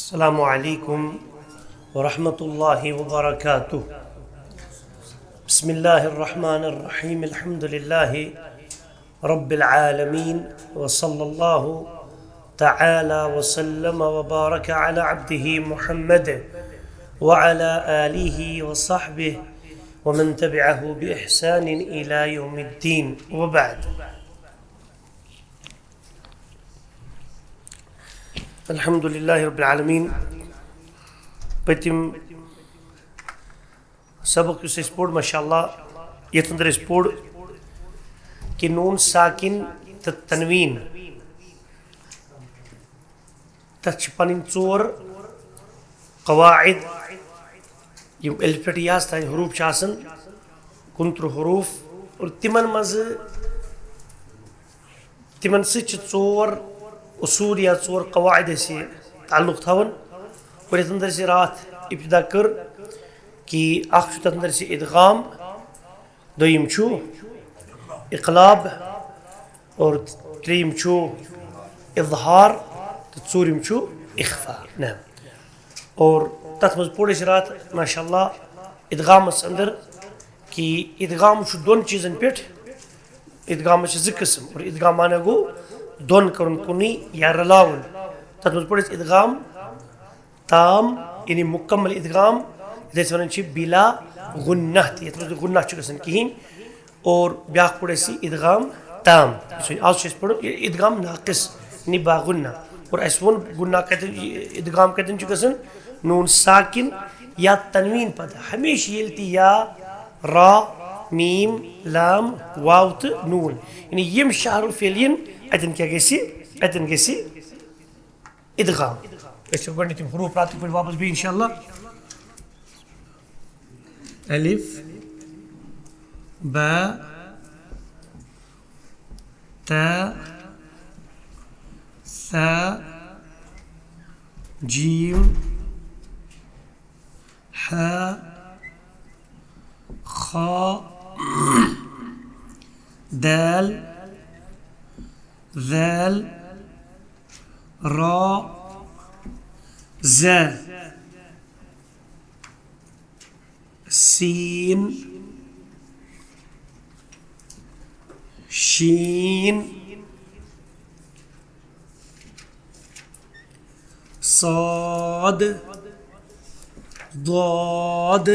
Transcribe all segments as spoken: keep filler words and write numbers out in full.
السلام عليكم ورحمة الله وبركاته. بسم الله الرحمن الرحيم. الحمد لله رب العالمين، وصلى الله تعالى وسلم وبارك على عبده محمد وعلى آله وصحبه ومن تبعه بإحسان إلى يوم الدين، وبعد. الحمد لله رب العالمين. پٔتِم سبق یُس اَسہِ پوٚر، ماشاء اللہ، یَتھ اندر اَسہِ پوٚر کہِ نوٗن ساکِن تہٕ تنویٖن، تَتھ چھِ پَنٕنۍ ژور قواعد، یِم الف پٮ۪ٹھ یاس تام حروٗف چھِ آسان، کُنترٕہ حروٗف، اور تِمَن منٛزٕ، تِمَن سۭتۍ چھِ ژور اصوٗل یا ژور قواعد اَسہِ تعلق تھاوان۔ اور یَتھ اندر اَسہِ راتھ ابتدا کٔر کہِ اَکھ چھُ تَتھ اندر اَسہِ ادغام، دوٚیِم چھُ اقلاب، اور ترٛیٚیِم چھُ اظہار، تہٕ ژوٗرِم چھُ اخفا۔ نعم۔ اور تَتھ منٛز پوٚر اَسہِ راتھ، ماشاء اللہ، ادغامَس اندر کہِ ادغام چھُ دۄن چیٖزن پٮ۪ٹھ۔ ادغامس چھِ زٕ قٕسم، اور ادغام معنی گوٚو دۄن کرُن کُنُے یا رلاوُن۔ تَتھ منٛز پوٚر اَسہِ ادغام تام، یعنی مکمل ادغام، یَتھ أسۍ وَنان چھِ بلا غنہ تہِ، یَتھ منٛز نہٕ غنہ چھُ گژھان کِہیٖنۍ۔ اور بیٛاکھ پوٚر اَسہِ ادغام تام۔ یُس وۄنۍ آز چھُ اَسہِ پوٚرمُت، یہِ ادغام ناقص، یعنی با غنہ۔ اور اَسہِ ووٚن غنہ کَتٮ۪ن، یہِ ادغام کَتٮ۪ن چھُ گژھان؟ نوٗن ساکِن یا تنویٖن پَتہٕ۔ ہمیشہِ ییٚلہِ تہِ یا، را، میٖم، لام، واو تہٕ نوٗن، یعنی یِم شےٚ حروف ییٚلہِ یِن، اَتٮ۪ن کیٛاہ گژھِ؟ اَتٮ۪ن گژھِ ادغام۔ أسۍ چھِ گۄڈٕنِکۍ تِم حروٗف راتٕکۍ پٲٹھۍ واپس بیٚیہِ انشاءاللہ۔ الف، با، تا، ثا، جیم، ہا، خا، دال، ذال، را، زا، سین، شین، صاد، ضاد،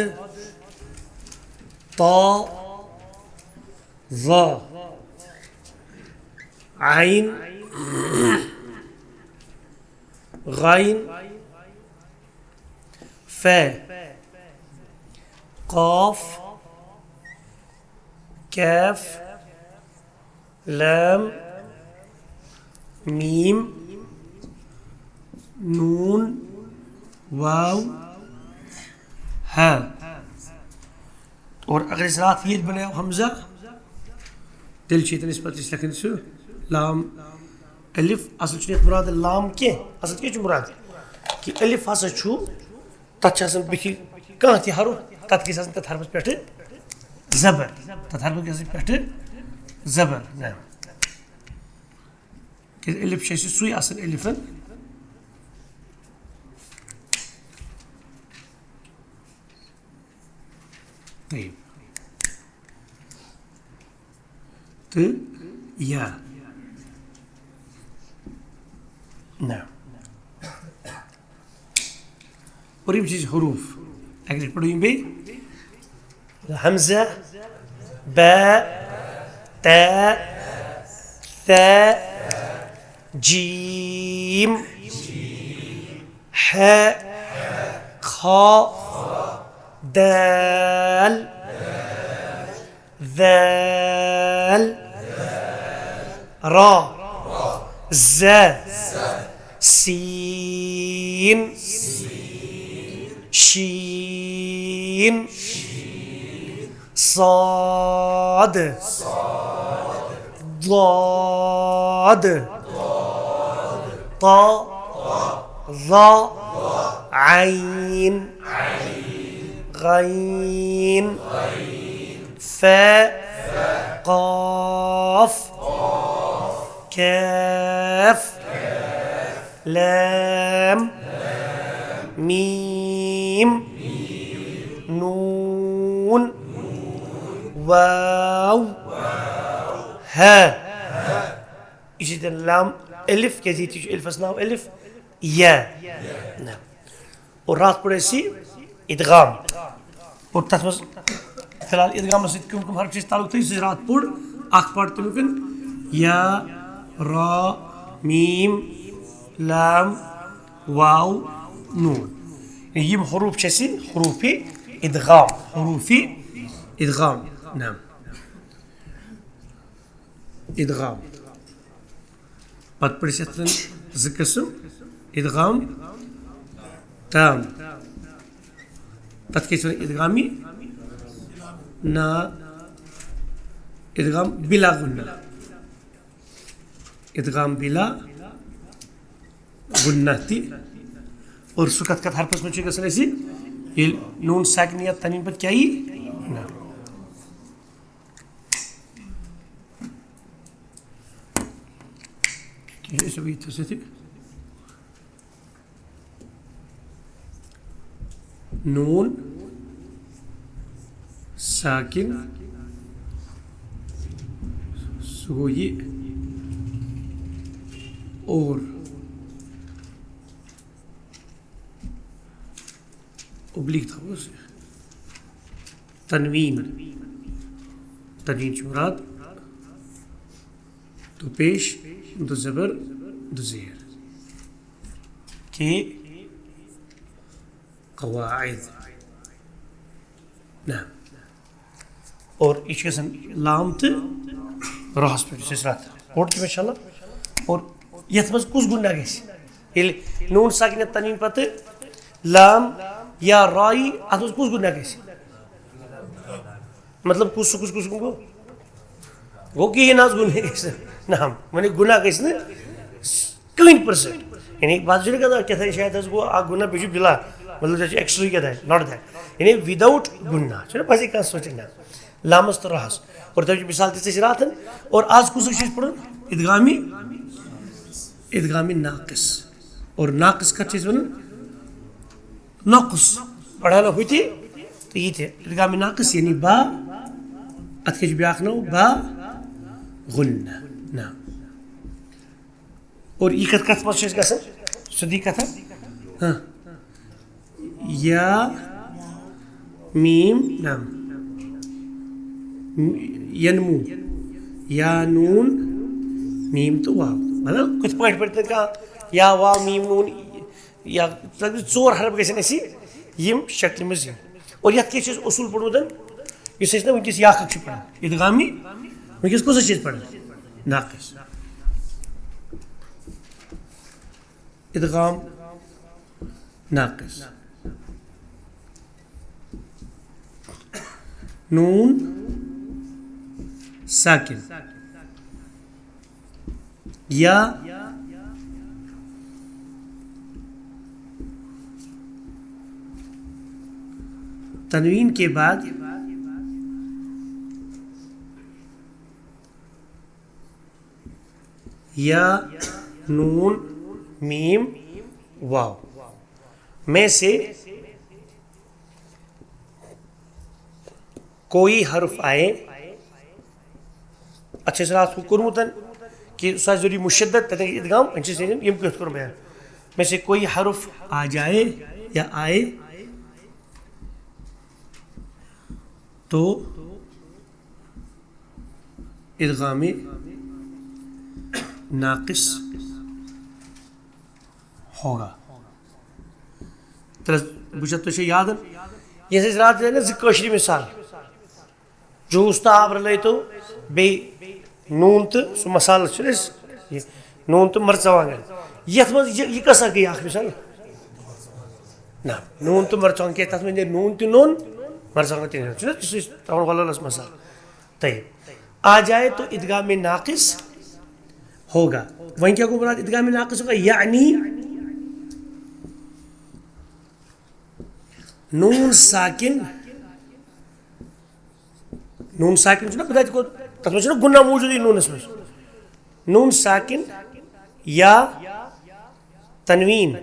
طا، ظا، عین، غین، فا، قاف، کاف، لام، میٖم، نوٗن، واو، ہا۔ اور اگر أسۍ راتھ ییٚتہِ بناوو ہمزہ، تیٚلہِ چھِ ییٚتٮ۪ن أسۍ پتہٕ أسۍ لیکھان سُہ لام الف۔ اصل چھُنہٕ یتھ مُراد لام کینٛہہ، اصل کیٛاہ چھُ مُراد؟ کہِ الف ہسا چھُ، تتھ چھِ آسان بٕتھِ کانٛہہ تہِ حرف، تتھ گژھِ آسٕنۍ تتھ حرفس پٮ۪ٹھٕ زبر، تتھ حرفس گژھِ آسٕنۍ پٮ۪ٹھٕ زبر۔ نہ، کیٛازِ الف چھُ اَسہِ سُے آسان الفن۔ طیب۔ تہٕ یا۔ نہ۔ اور یِم چھِ أسۍ حروٗف۔ اَکہِ لَٹہِ پَرو یِم بیٚیہِ۔ ہمزہ، با، تا، ثا، جیم، ہا، خا، دال، ذال، را، ز، سین، شین، صاد، ضاد، طا، ظا، عین، غین، فا، قاف، کاف، لام، میم، نون، واو، ہا۔ یہ چھ لام الف، کیازِ ییٚتہِ چھُ الفس ناو الف، یا۔ نہ۔ اور راتھ پوٚر اَسہِ ادغام۔ اور تتھ منٛز فی الحال ادغامس سۭتۍ کم کم حرف چھِ اَسہِ تعلق تھٲوِتھ، سُہ چھُ راتھ پوٚر اکھ پارٹ تَمیُک۔ یا، را، میم، لام، واو، نون۔ یِم حروف چھِ اَسہِ حروف ادغام، حروف ادغام۔ نعم۔ ادغام۔ پتہٕ پٲٹھۍ چھِ اَتھ زٕ قٕسم، ادغام تام۔ تَتھ کیٛاہ چھِ وَنان؟ ادغامی نا، ادغام بلا غنہ۔ ادغام بلا غنہ تہِ۔ اور سُہ کَتھ کَتھ حرفس منٛز چھُ گژھان اَسہِ؟ ییٚلہِ نون ساکن یا تنوین پتہٕ کیٛاہ یی؟ نہ۔ کیٛاہ چھُ ییٚتہِ سۭتۍ؟ نون ساکن، سُہ گوٚو یہِ، اور اوبلیک تھاووس۔ تنوین، تنوین چھُ مراد دو پیش، دو زبر، دو زیر۔ کہ قواعد۔ نہ۔ اور یہِ چھُ گژھان لام تہٕ راہَس پٮ۪ٹھ، یُس أسۍ راتھ پوٚر تہِ، ماشاء اللہ۔ اور یَتھ منٛز کُس غنہ گژھِ؟ ییٚلہِ نون ساکن یا تنوین پتہٕ لام یا را یی، اَتھ منٛز کُس غنہ گژھِ؟ مطلب، کُس، سُہ کُس، کُس کُن گوٚو؟ گوٚو کِہیٖنۍ نہ حظ، غنہ گژھِ نہٕ۔ نہ، وۄنۍ غنہ گژھِ نہٕ کٕہٕنۍ پٔرسنٹ۔ یعنی، بہٕ حظ چھُس نہٕ کَران کیٛاہ تام، شاید حظ گوٚو اکھ غنہ، بیٚیہِ چھُ بلا، مطلب، تَتہِ چھُ ایکسٹرا کیٛاہ تام، not that۔ یعنی، without غنہ، چھُنہ پَزی کانٛہہ سونٛچان، نہ۔ لامَس تہٕ راہَس۔ اور تۄہہِ چھُ مثال دِژ اَسہِ راتھَن۔ اور آز کُس چھُ اَسہِ پَرُن؟ ادغامی، ادغامی ناقص۔ اور ناقص کَتھ چھِ أسۍ وَنان؟ نقص۔ پَران ہُہ تہِ تہٕ یہِ تہِ۔ ادغام ناقص یعنی با، اَتھ کیٛاہ چھُ بیٛاکھ ناو؟ با غنہ۔ نہ۔ اور یہِ کَتھ، کَتھ منٛز چھِ أسۍ گژھان؟ سیوٚدُے کَتھا؟ ہاں۔ یا میم، نہ۔ ینمو۔ یا نون، میم تہٕ واو۔ مطلب، کِتھ پٲٹھۍ پَرِ تیٚلہِ کانٛہہ یا واو میم نون؟ یا تَتہِ ژور حرف گژھن اَسہِ یِم شکلہِ منٛز یِنۍ۔ اور یَتھ کیٛاہ چھُ اَسہِ اصوٗل پوٚرمُت؟ یُس أسۍ نہ وٕنکیٚس یا کَتھ چھِ پَران، ادغامی، وٕنکیٚس کُس چھِ أسۍ پَران؟ ناقص۔ ادغام ناقص۔ نون ساکن۔ یا تنوین کے بعد یا نون میم واو میں سے کوئی حرف آئے۔ اچھا، اس رات کو کرمتن کہ سا ضروری مشدد تتن ادغام، ان چیز یِم کیُتھ کوٚر بیان۔ میں سے کوئی حرف آ جائے یا آئے تو ادغام ناقص ہوگا۔ تیٚلہِ حظ، بہٕ چھُس، تۄہہِ چھےٚ یاد، یۄس اَسہِ راتھ دِژے نہ زٕ کٲشرِ مثال، جوٗس تہٕ آب رلٲیتو، بیٚیہِ نوٗن تہٕ سُہ مسالہٕ چھُنہٕ اَسہِ، یہِ نوٗن تہٕ مرژٕوانٛگن۔ یَتھ منٛز یہِ، یہِ کۄس اکھ گٔے اکھ مثال؟ نہ، نوٗن تہٕ مرژٕوانٛگن، کیٛازِ تَتھ منٛز نیرِ نوٗن تہِ نوٚن، مرژٕوانٛگن تہِ نوٚن۔ چھُنہٕ حظ، یُس أسۍ ترٛاوان وَلَلَس مسالہٕ۔ طیب۔ آ جائے تو ادغام ناقص ہوگا۔ وۄنۍ کیٛاہ گوٚو مراد؟ ادغام ناقص ہوگا، یعنی نون ساکن، نون ساکن چھُنہ بِدعت گوٚو، تَتھ منٛز چھُنہ غنہ موجودٕے نوٗنَس منٛز۔ نون ساکن یا تنوین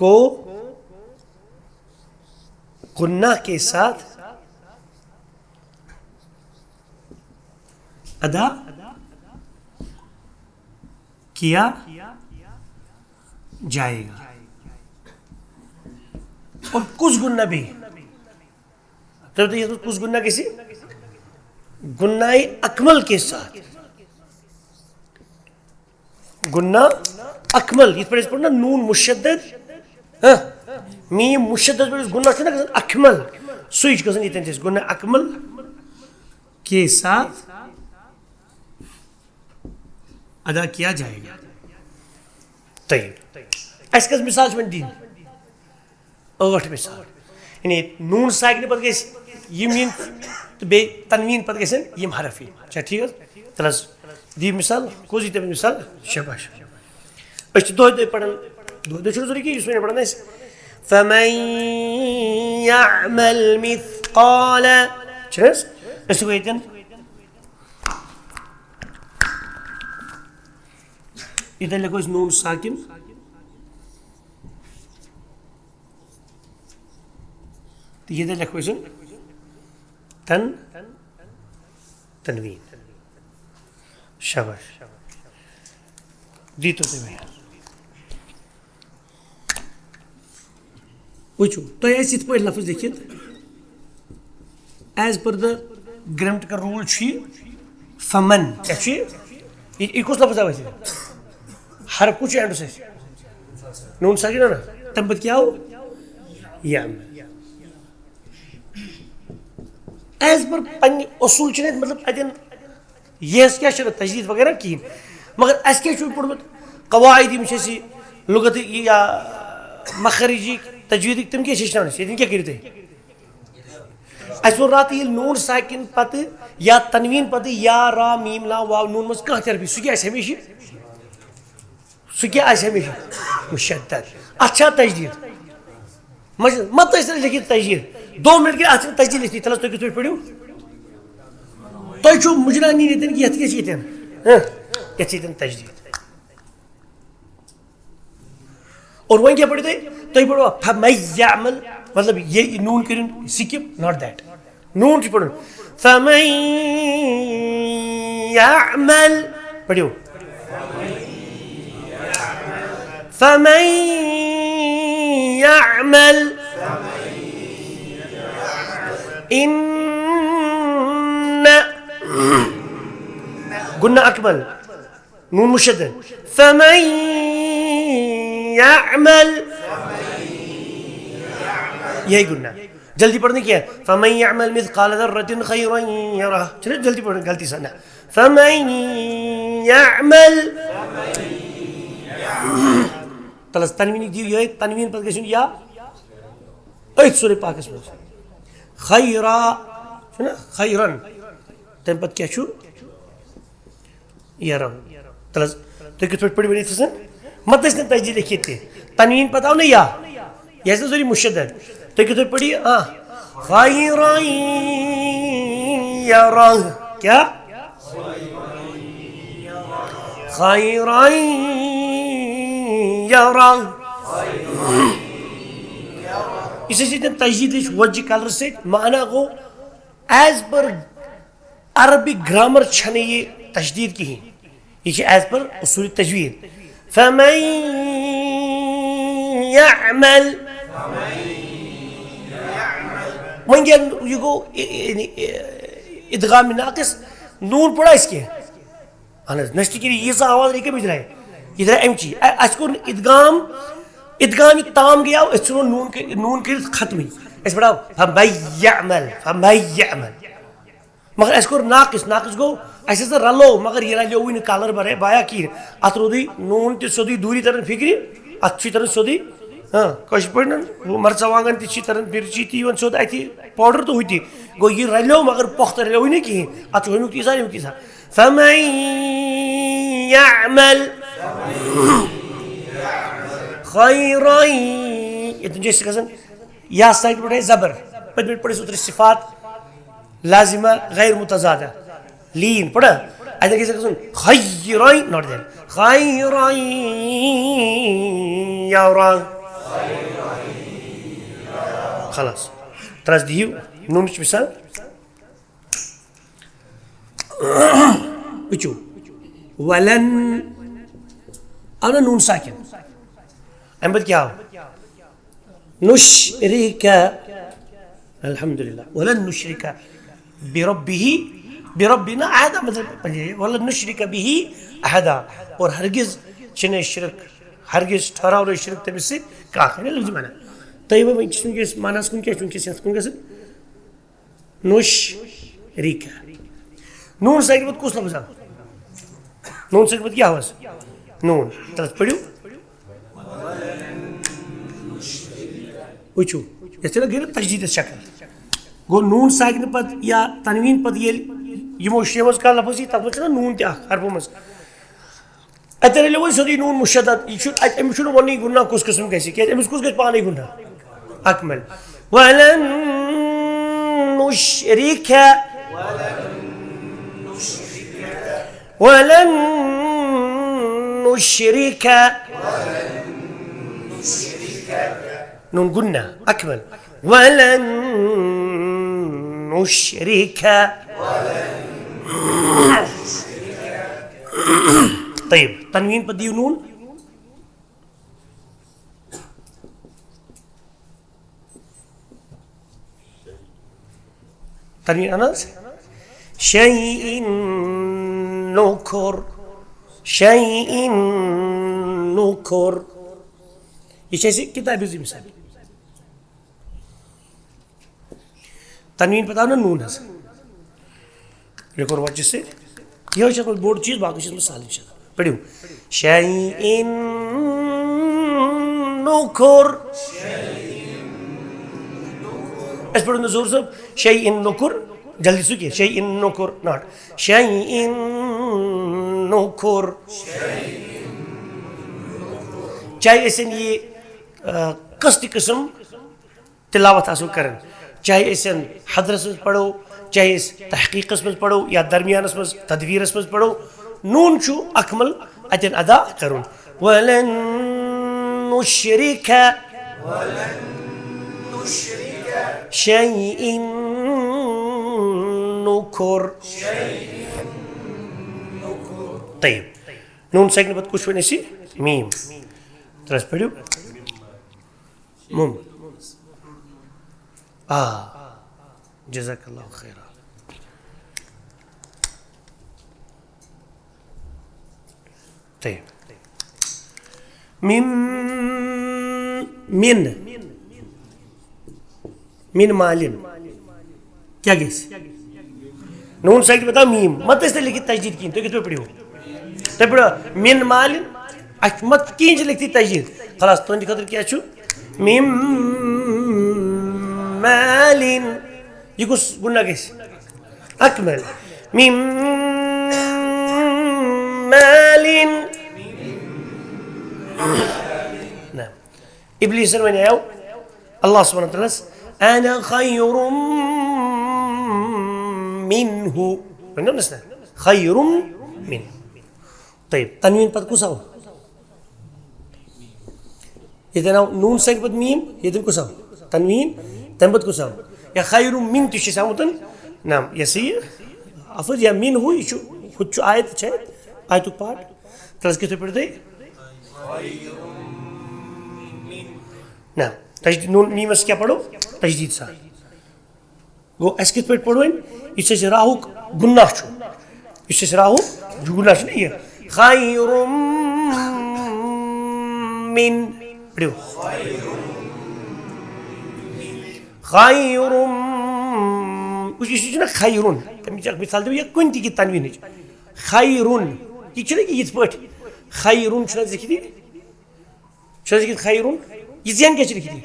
کو غنہ کے ساتھ ادا کیا جائے گا۔ اور کس غنہ بھی؟ تب تو یہ کس غنہ کسی؟ غنہ اکمل کے ساتھ۔ غنہ اکمل، یِتھ پٲٹھۍ أسۍ پَرو نا نون مشدد، ہاں، میم مشدد پٲٹھۍ یُس غنہ چھُ نا گژھان اکمل، سُے چھُ گژھان ییٚتٮ۪ن تہِ اَسہِ غنہ اکمل کے ساتھ ادا کیا جائے گا۔ طیب۔ اَسہِ کٔژ مثال چھِ وۄنۍ دِنۍ؟ ٲٹھ مثال۔ یعنی نون ساکنہِ پتہٕ گژھِ یِم یِن تہٕ بیٚیہِ تنویٖن پتہٕ گژھن یِم حرف یِن۔ چھا ٹھیٖک حظ؟ تیٚلہِ حظ دِیِو مثال، کُس یی تَمیُک مثال؟ شاباش۔ أسۍ چھِ دۄہے دۄہے پران، دۄہے دۄہے چھُنہٕ ضروٗری کینٛہہ، یُس وۄنۍ پران آسہِ۔ فَمَن يَعْمَلْ مِثْقَالَ، چھُنہٕ حظ؟ أسۍ چھِ ییٚتٮ۪ن ییٚتٮ۪ن لیکھو أسۍ نون ساکن۔ تہٕ ییٚتٮ۪ن لیکھو أسۍ تن، تنویٖن۔ شاباش۔ دیٖتو تُہۍ مےٚ۔ وٕچھِو، تۄہہِ آسہِ یِتھ پٲٹھۍ لفظ لیکھِتھ، as per the grammatical rule چھُ یہِ فمن۔ کیٛاہ چھُ یہِ؟ یہِ، یہِ کُس لفظ آو اَسہِ؟ حرف کُس چھُ اینڈس اَسہِ؟ نون ساکن نا؟ تَمہِ پتہٕ کیٛاہ آو؟ یا۔ As per پننہِ اصوٗل چھِنہٕ اَتہِ، مطلب، اَتٮ۪ن یس کیٛاہ چھُنہٕ تجدید وغیرہ کِہیٖنۍ۔ مگر اَسہِ کیٛاہ چھُ پوٚرمُت؟ قواعد یِم چھِ اَسہِ لغت یا مخرجی تجویدٕکۍ، تِم کیٛاہ چھِ ہیٚچھناوان اَسہِ؟ ییٚتٮ۪ن کیٛاہ کٔرِو تُہۍ؟ اَسہِ ووٚن راتھ، ییٚلہِ نون ساکن پتہٕ یا تنویٖن پتہٕ یا را میم لام واو نون منٛز کانٛہہ تہِ حرف یی، سُہ کیٛاہ آسہِ ہمیشہِ؟ سُہ کیٛاہ آسہِ ہمیشہِ؟ مشدد۔ اَتھ چھا تجدید؟ مہ، مہ تٔسۍ تٔسۍ لیکھِتھ تجدید۔ دو منٹ کیٛاہ اَتھ چھِنہٕ تجدید لیکھِتھ؟ تیٚلہِ حظ تُہۍ کِتھ پٲٹھۍ پٔرِو؟ تۄہہِ چھُو مُجرا نِنۍ ییٚتٮ۪ن کہِ یَتھ کیٛاہ چھِ ییٚتٮ۪ن؟ ہہ؟ یَتھ چھِ ییٚتٮ۪ن تجدید۔ اور وۄنۍ کیٛاہ پٔرِو تُہۍ؟ تُہۍ پٔرِو فَمَن یَعْمَلْ، مطلب یہِ نوٗن کٔرِو skip، not that۔ نوٗن چھُ پَرُن۔ فَمَن یَعْمَلْ۔ پٔرِو۔ فَمَن یَعْمَلْ۔ اِنَّ۔ غنہ اکمل۔ نون مشدد۔ فَمَن یَعْمَلْ۔ یہے غنہ۔ جلدی پڑھنے کیا؟ فَمَن یَعْمَلْ مِثْقَالَ ذَرَّةٍ خَيْرًا يَرَهُ۔ چھُنہ جلدی پڑھنے، غلطی سان۔ فَمَن یَعْمَلْ۔ تلس تنوین دیو یہ، تنوین پتہٕ گژھِ یا أتھۍ سورہ پاکس منٛز۔ خیرا۔ چھُنہ؟ خیرن۔ تَمہِ پتہٕ کیٛاہ چھُ؟ یَرَہُ۔ تَلہٕ حظ، تُہۍ کِتھ پٲٹھۍ پٔرِو ؤنِتھ حظ؟ مَتَس نہٕ تَجدیٖد لیکھِتھ تہِ۔ تَنویٖن پَتہٕ آو نہ یا۔ یہِ آسہِ نہ ضروٗری مُشَدَد۔ تُہۍ کِتھ پٲٹھۍ پٔرِو یہِ؟ آ۔ خَیرًا یَرَہُ۔ کیٛاہ؟ خَیرًا یَرَہُ۔ یُس أسۍ ییٚتٮ۪ن تَجدیٖدٕچ وجہ کَلرٕ سۭتۍ معنہ گوٚو، as per عربی گرامر چھنہٕ یہِ تجدید کِہیٖنۍ۔ یہِ چھِ as per اصول تجوید۔ فَمَن یَعْمَلْ۔ وۄنۍ گٔے، یہِ گوٚو ادغام ناقص، نوٗن پوٚر اَسہِ کینٛہہ؟ اہن حظ، نہ چھِ تِکیٛازِ ییٖژاہ آواز رٔے کٔمِچ درٛاے؟ یہِ درٛاے اَمچی۔ اَ-، اَسہِ کوٚر نہٕ ادغام، ادغام یہِ تام گٔیاو، أسۍ ژھٕنو نوٗن کٔرِتھ، نوٗن کٔرِتھ ختمٕے۔ أسۍ پَرو فَمَن یَعْمَلْ، فَمَن یَعْمَلْ۔ مگر اَسہِ کوٚر ناقص، ناقص گوٚو، اَسہِ ہسا رَلو، مگر یہِ رَلیووٕے نہٕ کَلَر بَرے-، بایا کِہیٖنۍ۔ اَتھ روٗدُے نوٗن تہِ سیوٚدُے دوٗری تَران فِکرِ، اَتھ چھُے تَران سیوٚدُے، ہاں، کٲشِر پٲٹھۍ نہ، ہُہ مَرژٕوانٛگَن تہِ چھی تَران، مِرچی تہِ یِوان سیوٚد اَتھی، پاوڈَر تہٕ ہُہ تہِ۔ گوٚو، یہِ رَلیو، مگر پۄختہٕ رَلیووٕے نہٕ کِہیٖنۍ۔ اَتھ چھُ ہُمیُک تہِ حِساب، ییٚمیُک تہِ حِساب۔ فَمَن یَعْمَلْ خَیرًا۔ ییٚتٮ۪ن چھُ اَسہِ گژھان یا ساکِن پٮ۪ٹھ آسہِ زبر۔ پٔتمہِ لَٹہِ پٔرۍ اَسہِ اوترٕ صفات لازمہ غیر متضادہ۔ لیٖن، پَرا؟ اَتٮ۪ن گژھِ گژھُن خَیرًا، not that۔ خَیرًا یَرَہُ۔ خلاص۔ ترٛس دِیِو نوٗنٕچ مثال۔ وٕچھِو، ولن، آو نہ نوٗن ساکِن؟ اَمہِ پَتہٕ کیٛاہ آو؟ نُشرِکَ، الحمدللہ، ولن نُشرِکَ بِرَبِّهِ، بِرَبِّنَا اَحَدَا، مطلب، ولن نُشرِکَ بِهِ اَحَدَا، اور ہرگز چھِنہٕ أسۍ شرک، ہرگز ٹھہراو نہٕ أسۍ شرک تٔمِس سۭتۍ کانٛہہ۔ یعنی لفظ معنی۔ تُہۍ ؤنِو وۄنۍ چھُ وٕنکیٚس معناہَس کُن کیٛاہ چھُ وٕنکیٚس یَتھ کُن گژھان؟ نُشرِکَ۔ نوٗن ساکِن پَتہٕ کُس لفظ آو؟ نوٗن ساکِن پَتہٕ کیٛاہ آو حظ؟ نوٗن۔ تَتھ پٔرِو۔ وٕچھِو، یَتھ چھِ نہ گٔے نہ تشدیٖدَس شکل۔ گوٚو نوٗن ساکِن پَتہٕ یا تنویٖن پَتہٕ ییٚلہِ یِمو شیٚیو منٛز کانٛہہ لفظ یی، تَتھ منٛز چھُنہ نوٗن تہِ اَکھ حرفو منٛز۔ اَتہِ رَلیو وۄنۍ سیوٚدُے نوٗن مُشدد۔ یہِ چھُ اَتہِ، أمِس چھُنہٕ وَننُے گُناہ کُس قٕسٕم گژھِ، کیٛازِ أمِس کُس گژھِ پانَے گُناہ؟ اَکمل۔ وَلَن نُشْرِكَ، وَلَن نُشْرِكَ، نوٗن گُناہ، اَکمل۔ وَلَن نُشْرِكَ۔ طيب، تنوین پتہٕ دِیِو نوٗن۔ تنوین اہن حظ۔ شَيْءٍ نُكُرَ، شَيْءٍ نُكُرَ۔ یہِ چھِ اَسہِ کِتابہِ ہٕنٛز مثال۔ تنوین پتہٕ آو نہ نوٗن حظ۔ یہِ کوٚر وۄچہِ سۭتۍ۔ یِہوٚے چھُ اَتھ منٛز بوٚڑ چیٖز، باقٕے چھِ اَتھ منٛز سہلٕے چھِ۔ پٔرِو۔ شَيْءٍ نُكُرَ۔ أسۍ پٔرِو نہٕ ظہوٗر صٲب، شَيْءٍ نُكُرَ۔ جلدی سُہ کینٛہہ، شَيْءٍ نُكُرَ، not۔ شَيْءٍ نُكُرَ۔ چاہے أسۍ یہِ، آ، کس تہِ قٕسم تلاوت آسو کران، چاہے أسۍ حدرس منٛز پرو، چاہے أسۍ تحقیقس منٛز پرو یا درمیانس منٛز تدویرس منٛز پرو، نون چھُ اکمل اتٮ۪ن ادا کرُن۔ وَلَن نُشْرِكَ، شَيْءٍ نُكُرَ۔ طيب، نون ساکنہِ پتہٕ کُس چھُ وۄنۍ اَسہِ؟ میٖم۔ ترٛس پٔرِو۔ مُم۔ آ۔ جزاک اللہ خیرا۔ طيب۔ مِم، مِن۔ مِن مَالٍ۔ کیٛاہ گژھِ؟ نوٗن ساکِن پتہٕ آو میٖم۔ مہ تٔسۍ تُہۍ لیکھِتھ تشدیٖد کِہیٖنۍ۔ تُہۍ کِتھ پٲٹھۍ پٔرِو؟ تُہۍ پٔرِو مِن مَالٍ۔ اَتھ مہ کِہیٖنۍ چھِ لیکھِتھ تشدیٖد۔ خلاص، تُہٕنٛدِ خٲطرٕ کیٛاہ چھُ؟ مِن مَالٍ۔ یہِ کُس گُناہ گژھِ؟ اَکمل۔ مِن مَالٍ۔ نہ۔ ابلیسن ونیو اللہ سبحانہ وتعالیٰ ہس، "انا خیر منہ"، ونیو نس نا، "خیر منہ"۔ طیب، تنوین پتہٕ کُس آو؟ ییٚتٮ۪ن آو نوٗن ساکِن پتہٕ میٖم، ییٚتٮ۪ن کُس آو؟ تنوین، تمہِ پتہٕ کُس آو؟ یا خیر من تہِ چھُ اَسہِ آمُت، نہ، یہِ ہسا یہِ لفظ یا من ہُہ، یہِ چھُ، ہُہ تہِ چھُ آیت، چھِ آیتُک پاٹ۔ تَلہٕ حظ کِتھ پٲٹھۍ پٔرِو تُہۍ؟ نہ، تجدید، نون میٖمَس کیٛاہ پَرو؟ تجدید سان۔ گوٚو، اَسہِ کِتھ پٲٹھۍ پَرو وۄنۍ؟ یُس اَسہِ راہُک گُناہ چھُ، یُس اَسہِ راہُک گُناہ چھُ نہ یہِ، خیر من، پٔرِو۔ خیر، یُس یہِ چھُ نہ خیرُن، تَمِچ اَکھ مِثال دِمو یا کُنہِ تہِ کہِ تنویٖنٕچ۔ خیرُن، یہِ چھُنہ یہِ یِتھ پٲٹھۍ خیرُن چھُنہ لیکھِتھ یہِ؟ چھُ حظ لیکھِتھ خیرُن؟ یہِ زین کیٛاہ چھِ لیکھِتھ یہِ؟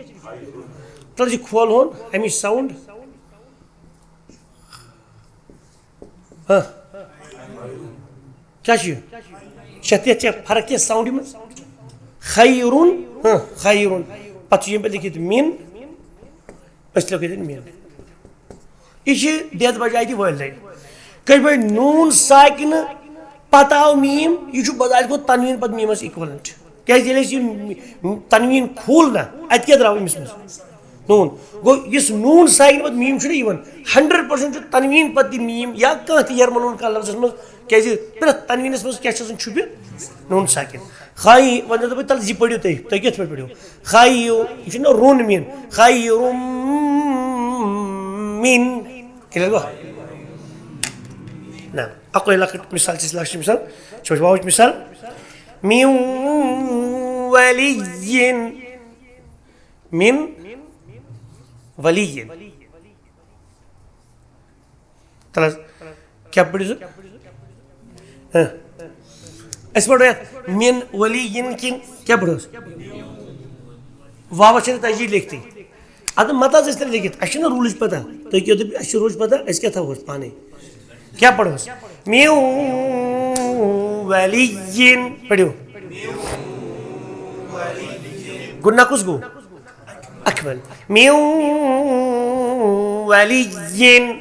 تَلہٕ یہِ کھولہون اَمِچ sound۔ ہاں۔ کیٛاہ چھُ یہِ؟ چھےٚ تَتھ چھےٚ فرق کینٛہہ soundہِ منٛز؟ خیرُن، ہاں، خیرُن۔ پَتہٕ چھُ ییٚمہِ پَتہٕ لیکھِتھ من۔ أسۍ تہِ لیکھو ییٚتٮ۪ن میٖم۔ یہِ چھِ دٮ۪د بجایہِ تہِ وٲلۍ لَرِ۔ کٔژِ بجہِ نوٗن ساکنہٕ پتہٕ آو میٖم، یہِ چھُ بظاہر گوٚو تنویٖن پتہٕ میٖمَس equivalent۔ کیٛازِ ییٚلہِ اَسہِ یہِ تنویٖن کھوٗل نہ، اَتہِ کیٛاہ درٛاو أمِس منٛز؟ نون۔ گوٚو یُس نون ساکن پتہٕ میٖم چھُنہ یِوان، ہنڈریڈ پرسنٹ چھُ تنویٖن پتہٕ تہِ میٖم یا کانٛہہ تہِ یرمہٕ نون کانٛہہ لفظس منٛز، کیازِ پرٛٮ۪تھ تنویٖنس منٛز کیٛاہ چھُ آسان چھُپِتھ؟ نون ساکن۔ خائی، وۄنۍ دَپہٕ بہٕ تَلہٕ یہِ پٔرِو تُہۍ، تُہۍ کِتھ پٲٹھۍ پٔرِو؟ خائی، یہِ چھُنہ رون میٖن، خائی روم میٖن۔ کلیئر گوٚو؟ نہ، اَکوے لۄکٕٹ مثال چھِ أسۍ لاسٹٕچ مثال، چھِ وٕچھ واوٕچ مثال۔ میٖم ولی یِن۔ من ولی۔ تَلہٕ حظ، کیٛاہ پٔرِو سُہ؟ ہہ۔ أسۍ پَرو یَتھ من ولی یِن کِنہٕ کیٛاہ پَرو أسۍ؟ واوَس چھِنہٕ تَجدیٖد لیکھتٕے۔ اَدٕ مَتہٕ حظ ٲسۍ تیٚلہِ لیکھِتھ، اَسہِ چھِنہ روٗلٕچ پَتہ۔ تُہۍ کیٛاہ دٔپِو، اَسہِ چھِ روٗلٕچ پَتہ، أسۍ کیٛاہ تھاوو أسۍ پانَے؟ کیٛاہ پَرہوس؟ میو ولی یِن۔ پٔرِو۔ گُنہ کُس گوٚو؟ اکمل۔ میو ولی یِن۔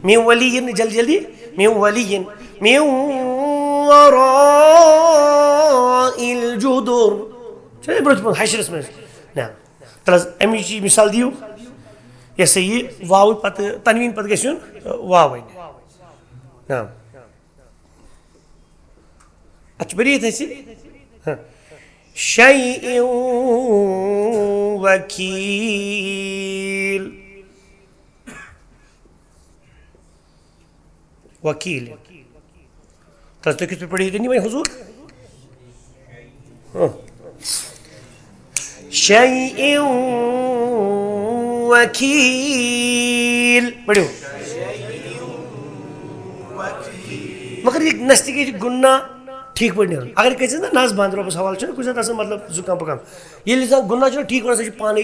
میو ولی یِن، جلدی جلدی۔ میو ولی یِن۔ میو وراء الجدر۔ چھُنہ برٛونٛہہ برٛونٛہہ حشرس منٛز؟ نہ۔ تَلہٕ حظ، اَمِچ یہِ مثال دِیِو۔ یہِ ہسا یہِ واو پَتہٕ، تنویٖن پَتہٕ گژھِ یُن واوٕے۔ نعم۔ اَتھ چھُ بٔرِتھ اَسہِ۔ ہاں۔ شَیْءٍ وَكِيلٍ۔ وَكِيلٍ۔ تَتھ تُہۍ کِتھ پٲٹھۍ پٔرِو تُہۍ؟ یہِ وۄنۍ حضوٗر۔ ہاں۔ شَيْءٍ وَكِيلٍ۔ پٔرِو۔ مگر یہِ نستہِ گژھِ گُنہ ٹھیٖک پٲٹھۍ نیرُن۔ اگر کٲنٛسہِ نہ نس بنٛد، رۄبَس حوالہٕ چھُنہ کُنہِ ساتہٕ آسان، مطلب، زُکام پُکام۔ ییٚلہِ زَن گُنہ چھُنہ ٹھیٖک وَنان، سُہ چھُ پانَے،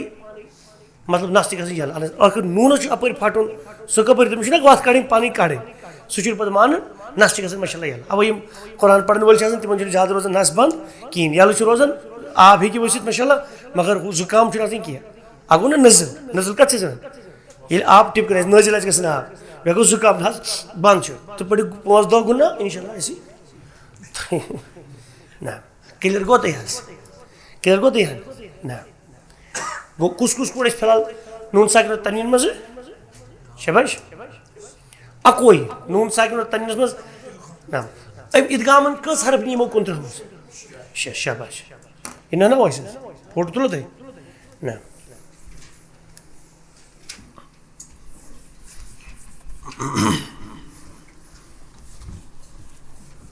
مطلب، نس تہِ گژھان یَلہٕ۔ اَلَے، ٲخٕر نوٗنَس چھُ اَپٲرۍ پھَٹُن، سُہ کَپٲرۍ؟ تٔمِس چھُنہ وَتھ کَڑٕنۍ، پَنٕنۍ کَڑٕنۍ۔ سُہ چھُنہٕ پَتہٕ مانان، نس چھِ گژھان ماشاء اللہ یَلہٕ۔ اَوَے یِم قرآن پَرَن وٲلۍ چھِ آسان، تِمَن چھُنہٕ زیادٕ روزان نس بنٛد کِہیٖنۍ۔ یَلہٕ چھُ روزان، آب ہیٚکہِ ؤسِتھ ماشاء اللہ، مگر ہُہ زُکام چھُنہٕ آسان کینٛہہ۔ اَگوٚو نہ نٔزٕل، نٔزٕل کَتھ چھِ أسۍ وَنان؟ ییٚلہِ آب ٹِپ کَرِ اَسہِ، نٲزِل آسہِ گژھان آب، مےٚ گوٚو زُکام، نہ حظ، بنٛد چھُ۔ تہٕ پٔرِو پانٛژھ دۄہ گُنہ، اِنشاء اللہ آسہِ۔ نہ، کلیئر گوٚو تۄہہِ حظ؟ کلیئر گوٚو تۄہہِ حظ؟ نہ۔ گوٚو کُس کُس کوٚر اَسہِ فی الحال نوٗن ساکِن تنویٖن منٛزٕ؟ شاباش۔ اَکوے نوٗن ساکِن تنویٖنَس منٛز۔ نہ۔ أمۍ اِدغامَن کٔژ حرف نی یِمو کُنترٕہَس منٛز؟ شےٚ، شاباش۔ یہِ نہ نہ وَسہِ حظ۔ فوٹو تُلو تُہۍ؟ نہ۔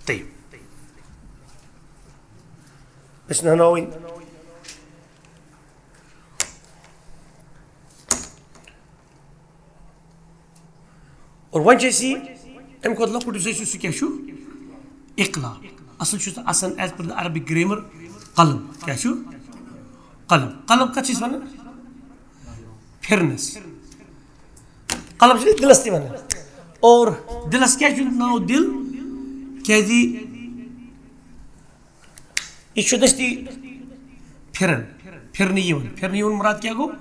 طيب۔ أسۍ نہٕ وۄنۍ۔ اور وۄنۍ چھِ أسۍ یہِ اَمہِ کھۄتہٕ لۄکُٹ یُس اَسہِ چھُ، سُہ کیٛاہ چھُ؟ اِقلاب۔ اَصٕل چھُ سُہ آسان as per the Arabic grammar قلم۔ کیٛاہ چھُ؟ قلم۔ قلم کَتھ چھِ أسۍ وَنان؟ پھِرنَس۔ قلم چھِ أسۍ دِلَس تہِ وَنان۔ اور دِلَس کیٛازِ چھُ ناو دِل؟ کیٛازِ یہِ چھُ دٔستی پھِران، پھِرنہٕ یِوان۔ پھِرنہٕ یِوان مُراد کیٛاہ گوٚو؟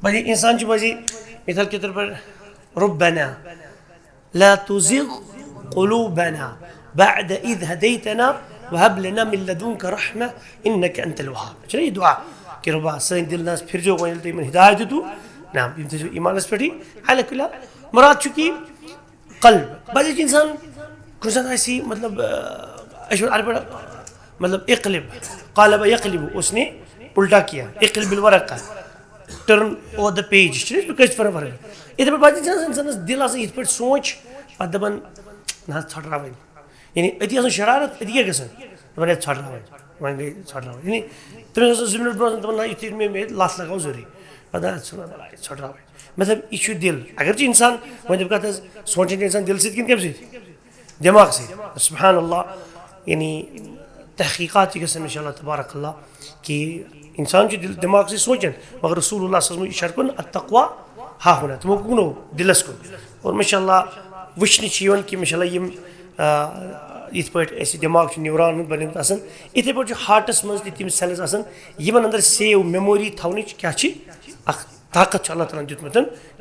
بَجے اِنسان چھُ بَجے، مِثال کے طور پر، ربنا لا تزغ قلوبنا بعد إذ هديتنا وهب لنا من لدنك رحمة إنك أنت الوهاب۔ چھُنہ یہِ دُعا کہِ رۄبا، سٲنۍ دِل نہ حظ پھِرزیو وۄنۍ، ییٚلہِ تُہۍ یِمَن ہدایت دِتوُ، نہ، یِم تھٲیزیو ایمان پٮ۪ٹھٕے۔ علی کُلہِ حال، مُراد چھُ کہِ قلب۔ بعض انسان کُنہِ ساتہٕ آسہِ، مطلب، آ، أسۍ چھِ وَنان عربی پٲٹھۍ، مطلب، اقلب، قلب یقلب، اس نے الٹا کیا، اقلب الورقہ، turn over the page، چھِ نہ أسۍ کٲشِر پٲٹھۍ وَنان۔ یِتھَے پٲٹھۍ بعض انسان، انسانَس دِل آسان یِتھ پٲٹھۍ سونٛچ، پَتہٕ دَپان، نہ حظ، ژھۄٹراوٕنۍ۔ یعنی أتی آسان شرارت، أتی کیٛاہ گژھان؟ دَپان، ہے، ژھۄٹراوٕنۍ، وۄنۍ گٔے ژھۄٹراوٕنۍ۔ یعنی تٔمِس آسان زٕ مِنٹ برونٛہہ آسان دَپان، نہ، یُتھُے مےٚ، مےٚ لَتھ لَگاو ضروٗری۔ پَتہٕ، نہ، ژھٕنو بَلاے، ژھۄٹراوٕنۍ۔ مطلب، یہِ چھُ دِل۔ اگر چھُ اِنسان، وۄنۍ دَپہٕ کَتھ حظ، سونٛچان چھُ اِنسان دِلہٕ سۭتۍ کِنہٕ کَمہِ سۭتۍ؟ دٮ۪ماغ سۭتۍ۔ سبحان اللہ، یعنی تحقیقات چھِ گژھان، ماشاء اللہ، تبارک اللہ، کہِ اِنسان چھُ دِل، دٮ۪ماغ سۭتۍ سونٛچان، مگر رسول اللہ صلی اللہ علیہ وسلم اشارٕ کوٚرُن، التقویٰ ہاہنا، تِمو کُن گوٚو دِلَس کُن۔ اور ماشاء اللہ، وٕچھنہٕ چھِ یِوان کہِ ماشاء اللہ یِم، آ، یِتھ پٲٹھۍ اَسہِ دٮ۪ماغ چھُ نیوران ہُنٛد بَنیومُت آسان، یِتھَے پٲٹھۍ چھُ ہارٹَس منٛز تہِ تِم cells آسان، یِمَن اندر save memory تھاونٕچ کیٛاہ چھِ؟ اَکھ طاقت چھُ اللہ تعالیٰ ہَن دیُتمُت،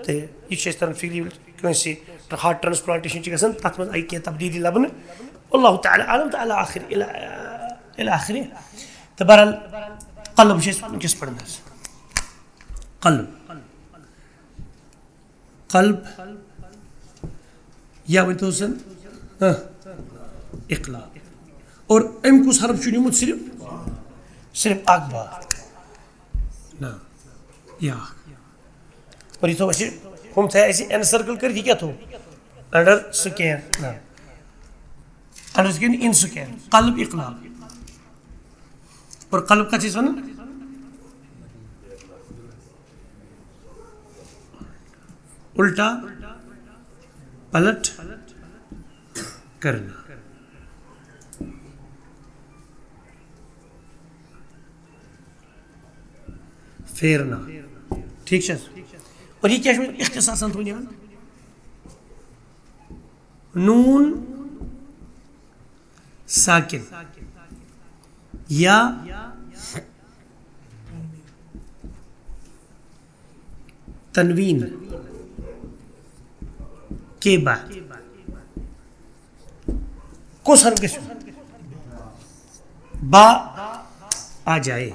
تہٕ یہِ چھُ اَسہِ تَران فِکرِ، ییٚلہِ کٲنٛسہِ heart transplantation چھِ گژھان، تَتھ منٛز آیہِ کینٛہہ تبدیٖلی لَبنہٕ۔ اللہ تعالیٰ عالم تہٕ علی آخر، الی، الی آخر۔ تہٕ بہرحال، قلب چھِ أسۍ وٕنکیٚس پران حظ۔ قلب۔ قلب۔ یا ؤنۍ تو سن، ہاں، اقلاب۔ اور أمۍ کُس حرف چھُ نیوٗمُت؟ صرف، صرف اکھ با۔ نہ، یا۔ اور یہِ تھوٚو اَسہِ، ہُم تھٲے اَسہِ اِن سرکل کٔرِتھ، یہِ کیٛاہ تھوٚو؟ Under scan. نہ۔ Under scan, in scan. قلب اقلاب۔ اور قلب کَتھ چھِ أسۍ وَنان؟ الٹا پلٹ کرنا۔ پھیرنا۔ ٹھیٖک چھا؟ اور یہِ کیٛاہ چھُ اختصاصاً تھوٚومُت یِمن؟ نوٗن ساکن یا تنوین کے بعد کُس حرف گژھِ؟ با آ جائے۔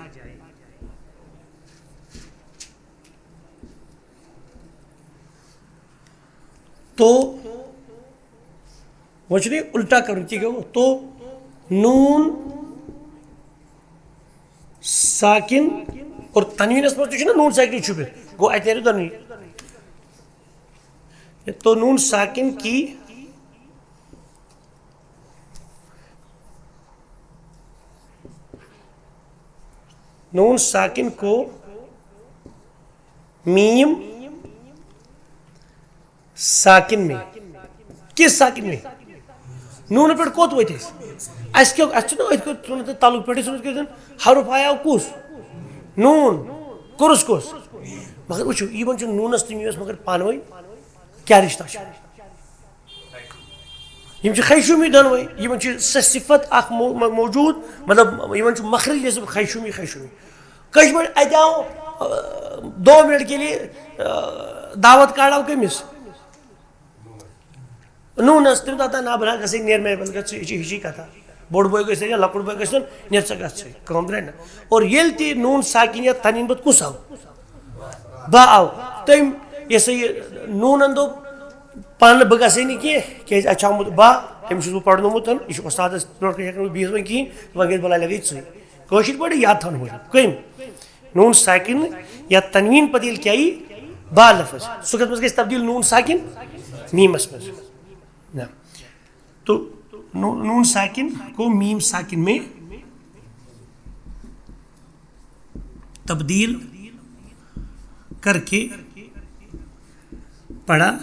تو وۄنۍ چھُ یہِ الٹا کرُن، کیٛاہ گوٚو؟ تو نوٗن ساکن اور تنوینس منٛز تہِ چھُنہ نوٗن ساکنٕے چھُپِتھ، گوٚو اَتہِ نیرِ دۄنوٕنی۔ تو نوٗن ساکن کی، نوٗن ساکن کو میم ساکن میں۔ کس ساکن میں؟ نوٗنہٕ پٮ۪ٹھ کوٚت وٲتۍ أسۍ؟ اَسہِ کیٛاہ، اَسہِ چھُنہٕ أتھۍ کُن ژھُنُن تہٕ تَلُک پٮ۪ٹھٕے ژھُنُن کٔرِتھ۔ حرف آیاو کُس؟ نوٗن۔ کوٚرُس کُس؟ مگر وٕچھِو، یِمن چھُ نوٗنس تہٕ میٖمس مگر پانہٕ ؤنۍ کیٛاہ رِشتہ چھُ؟ یِم چھِ خیشوٗمی دۄنوَے، یِمن چھِ سۄ صفت اکھ مو-، مو-، موجود، مطلب، یِمن چھُ مخرج نسبت خیشوٗمی، خیشوٗمی۔ کٲشِر پٲٹھۍ اَتہِ آو، آ، دو منٹ کے لیے، آ، دعوت کاڑاو کٔمِس؟ نوٗنس۔ تٔمۍ دوٚپ، "نہ، بہٕ نہ گژھٕ نیر مےٚ، بہٕ گژھٕ، یہِ چھِ ہِشی کتھا۔ بوٚڑ بوے گژھِ یا لۄکُٹ بوے گژھِ، نیر ژٕ گژھ ژٕے، کٲم درٛاے نہ۔" اور ییٚلہِ تہِ نوٗن ساکن یا تنوین پتہٕ کُس آو؟ با آو۔ تٔمۍ، یہِ ہسا یہِ نوٗنن دوٚپ، "پانہٕ بہٕ گژھے نہٕ کینٛہہ، کیٛازِ اَتہِ چھُ آمُت با، أمِس چھُس بہٕ پرنومُت، یہِ چھُ وۄستادس برونٛٹھ کنہِ ہٮ۪کہٕ نہٕ بہٕ بِہِتھ وۄنۍ کِہیٖنۍ، وۄنۍ گژھِ بلاے لگے ژٕے۔" کٲشِر پٲٹھۍ یاد تھاونہٕ موٗجوٗب۔ کٔمۍ؟ نوٗن ساکن یا تنوین پتہٕ ییٚلہِ کیٛاہ یی؟ با لفظ۔ سُہ کتھ منٛز گژھِ تبدیل؟ نوٗن ساکن میٖمس منٛز۔ نہ۔ تو نو-، نون ساکن کو میم ساکن میں تبدیل کر کے پڑھا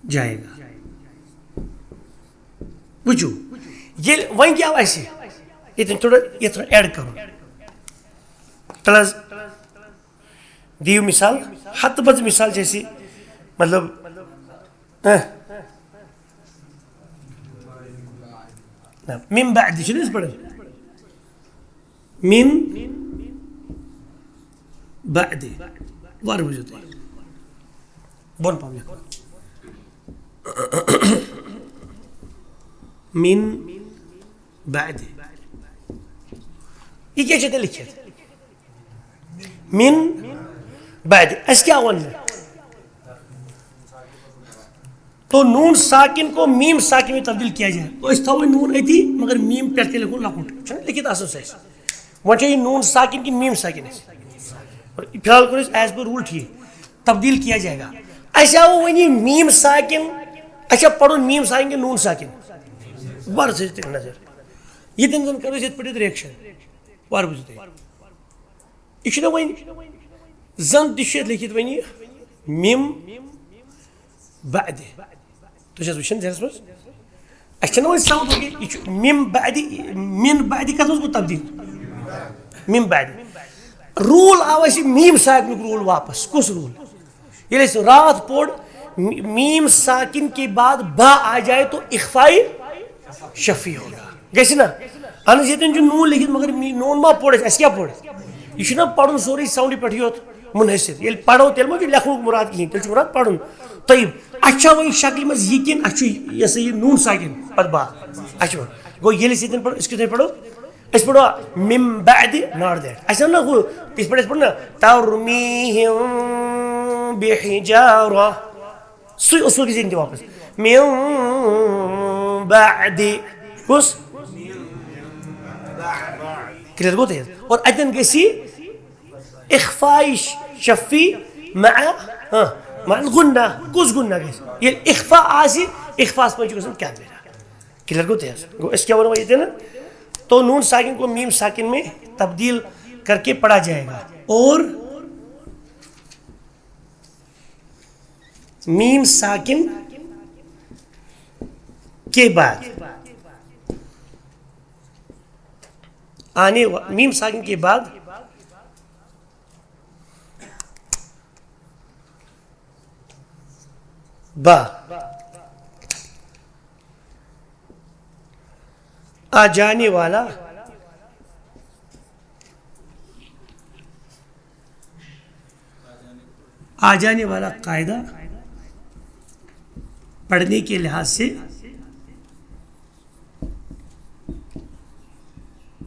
جائے گا۔ وٕچھِو، ییٚلہِ وۄنۍ کیٛاہ آسہِ، ییٚتٮ۪ن تھوڑا، یَتھ تھوڑا add کرُن۔ تَلہٕ حظ، دِیِو مثال، ہتہٕ بَد مثال چھِ اَسہِ، مطلب، اہ۔ نہ، من بعد چھِنہٕ أسۍ پَران۔ من بعد۔ وَرٕ وٕچھِو تُہۍ۔ بۄن پَہَم لیکھو۔ من بعد۔ یہِ کیٛاہ چھِ تیٚلہِ لیکھِتھ؟ من بعد۔ اَسہِ کیٛاہ وَننہٕ؟ تو نون ساکن کو میم ساکن میں تبدیل کیا جائے۔ تو أسۍ تھاوو نون أتی، مگر میم پٮ۪ٹھ تہِ لیکھو لۄکُٹ۔ چھُنہ لیکھِتھ آسان سُہ اَسہِ۔ وۄنۍ چھا یہِ نون ساکن کِنہٕ میم ساکن اَسہِ؟ فی الحال کوٚر اَسہِ as per rule ٹھیٖک۔ تبدیل کیا جائے گا۔ اَسہِ آو وۄنۍ یہِ میم ساکن، اَسہِ چھا پَرُن میم ساکن کِنہٕ نون ساکن؟ وَرٕ تھٲیِو تُہۍ نظر۔ ییٚتٮ۪ن زَن کَرو أسۍ یِتھ پٲٹھۍ reaction۔ وَرٕ بوٗزِو تُہۍ۔ یہِ چھُنہ وۄنۍ زَن تہِ چھُ یَتھ لیکھِتھ وۄنۍ یہِ میم بعد۔ تُہۍ چھِو حظ وٕچھان ذہنَس منٛز؟ اَسہِ چھَنہٕ وۄنۍ سَمجھ لگان، یہِ چھُ میم بعد، من بعد کَتھ منٛز گوٚو تبدیٖل؟ میم بعد۔ Rule آو اَسہِ میم ساکنُک rule واپس۔ کُس rule؟ ییٚلہِ اَسہِ راتھ پوٚر، می-، میم ساکن کے بعد با آ جائے تو اخفاء شفی ہوگا۔ گژھِ نا؟ اہن حظ، ییٚتٮ۪ن چھُ نوٗن لیکھِتھ، مگر می-، نوٗن ما پوٚر اَسہِ؟ اَسہِ کیٛاہ پوٚر؟ یہِ چھُنہ پَرُن سورُے sound پٮ۪ٹھٕے یوت منحصر۔ ییٚلہِ پَرو، تیٚلہِ ما چھُ لیکھنُک مُراد کِہیٖنۍ، تیٚلہِ چھُ مُراد پَرُن۔ طیب، اَسہِ چھا وۄنۍ شکلہِ منٛز یہِ کِنہٕ اَسہِ چھُ یہِ ہسا یہِ نوٗن ساکن پَتہٕ با؟ اَسہِ چھُ وۄنۍ۔ گوٚو ییٚلہِ أسۍ ییٚتٮ۪ن پَرو، أسۍ کِتھ کٔنۍ پَرو؟ أسۍ پَرو من بعد، not that. اَسہِ اَنو نہ ہُہ، یِتھ پٲٹھۍ أسۍ پَرو نہ، ترمیہم بحجارہ. سُے اصوٗل گژھِ یِنۍ تہِ واپس. من بعد. کُس؟ Clear گوٚو تۄہہِ؟ اور اَتٮ۪ن گژھِ اخفاء شفی مع، ہاں، مع الغنہ. کُس غنہ گژھِ؟ ییٚلہِ اخفاء آسہِ، اخفاءس منٛز چھُ گژھان کیٛاہ میرا؟ Clear گوٚو تۄہہِ؟ گوٚو أسۍ کیٛاہ وَنو وۄنۍ ییٚتٮ۪ن؟ تو نون ساکن کو میم ساکن میں تبدیل کر کے پڑھا جائے گا. اور میم ساکن کے بعد آنے وا-، میم ساکن کے بعد با آ جانے والا، آ جانے والا قاعدہ پڑھنے کے لحاظ سے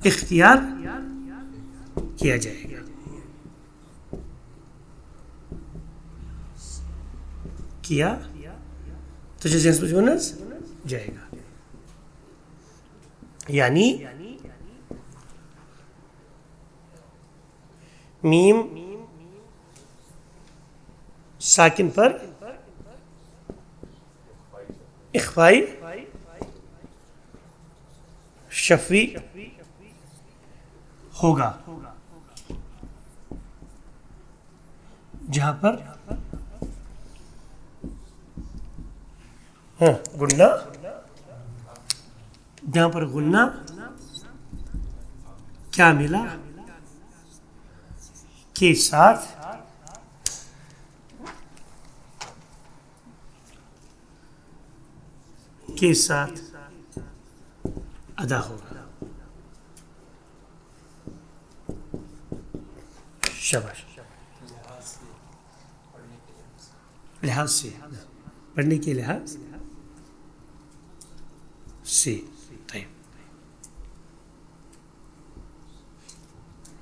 اختیار کیا جائے گا. کیا؟ تو جو جنس مجموعہ جائے گا. یعنی میم ساکن پر اخفائی شفوی ہوگا، جہاں پر، ہاں، غنہ، جہاں پر غنہ کاملہ کے ساتھ، کے ساتھ ادا ہوگا. شاباش. لحاظ سے، پڑھنے کے لحاظ سے. طيب.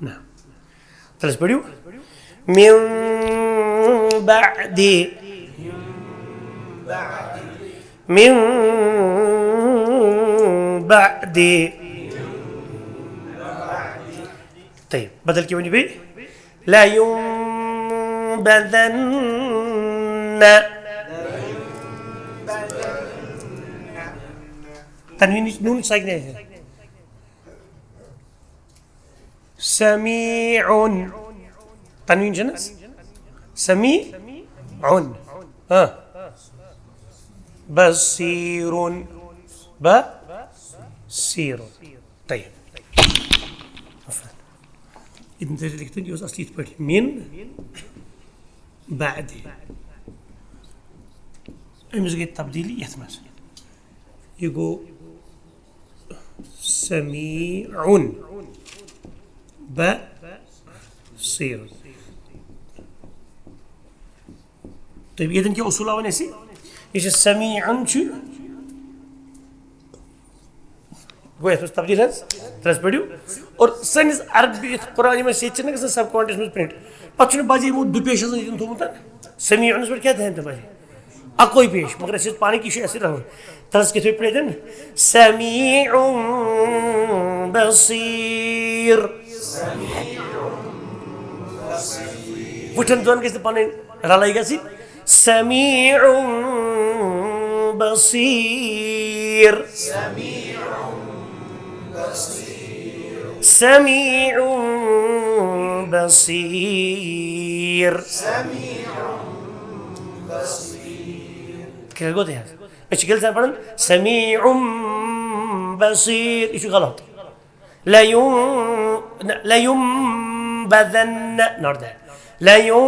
نعم. تلس پڑھیو. من بعد، من بعد. طيب، بدل کیٛاہ ؤنِو بیٚیہِ؟ لَيُنبَذَنَّ. تنوین نون ساکنہ ہے. سمیع. تنوین چھنا؟ سمیع. ہاں. بصیر. بصیر. طيب. عفواً. ابن تیمیہ لیکھتن، یہِ اوس اصلی یِتھ پٲٹھۍ، من بعد. أمِس گٔے تبدیٖلی یَتھ منٛز. یہِ گوٚو سمیع بصیر. تہٕ ییٚتٮ۪ن کیٛاہ اصوٗل آو وۄنۍ اَسہِ؟ یہِ چھُ سمیع چھُ، گوٚو یَتھ منٛز تبدیٖل حظ، ترٛس پٔرِو. اور سٲنِس عربی یَتھ قرآن منٛز ییٚتہِ چھِنہٕ گژھان سب کانٹیکسٹ منٛز پرنٹ. پَتہٕ چھُنہٕ بَجے یِمو دُپیش آسان ییٚتٮ۪ن تھوٚومُت. سمیع ہَس پٮ۪ٹھ کیٛاہ تھایَن تِم بَجے؟ اَکوے پیش، مگر اَسہِ ٲس پانہٕ کہِ یہِ چھُ اَسہِ رَلان. تَس کِتھ پٲٹھۍ پرٛٲرِتھ؟ سمیع بصیر. وٕٹھن دۄن گژھِ نہٕ پَنٕنۍ رَلٲے گژھٕنۍ. سمیع بصیر. سمیع بصیر. کیٛاہ گوٚو تۄہہِ حظ؟ أسۍ چھِ غلطی پَران، سمیع بصیر، یہِ چھُ غلط. لَيُن-، نہ، لَيُنبَذَنَّ، not that. لَيُنبَذَنَّ.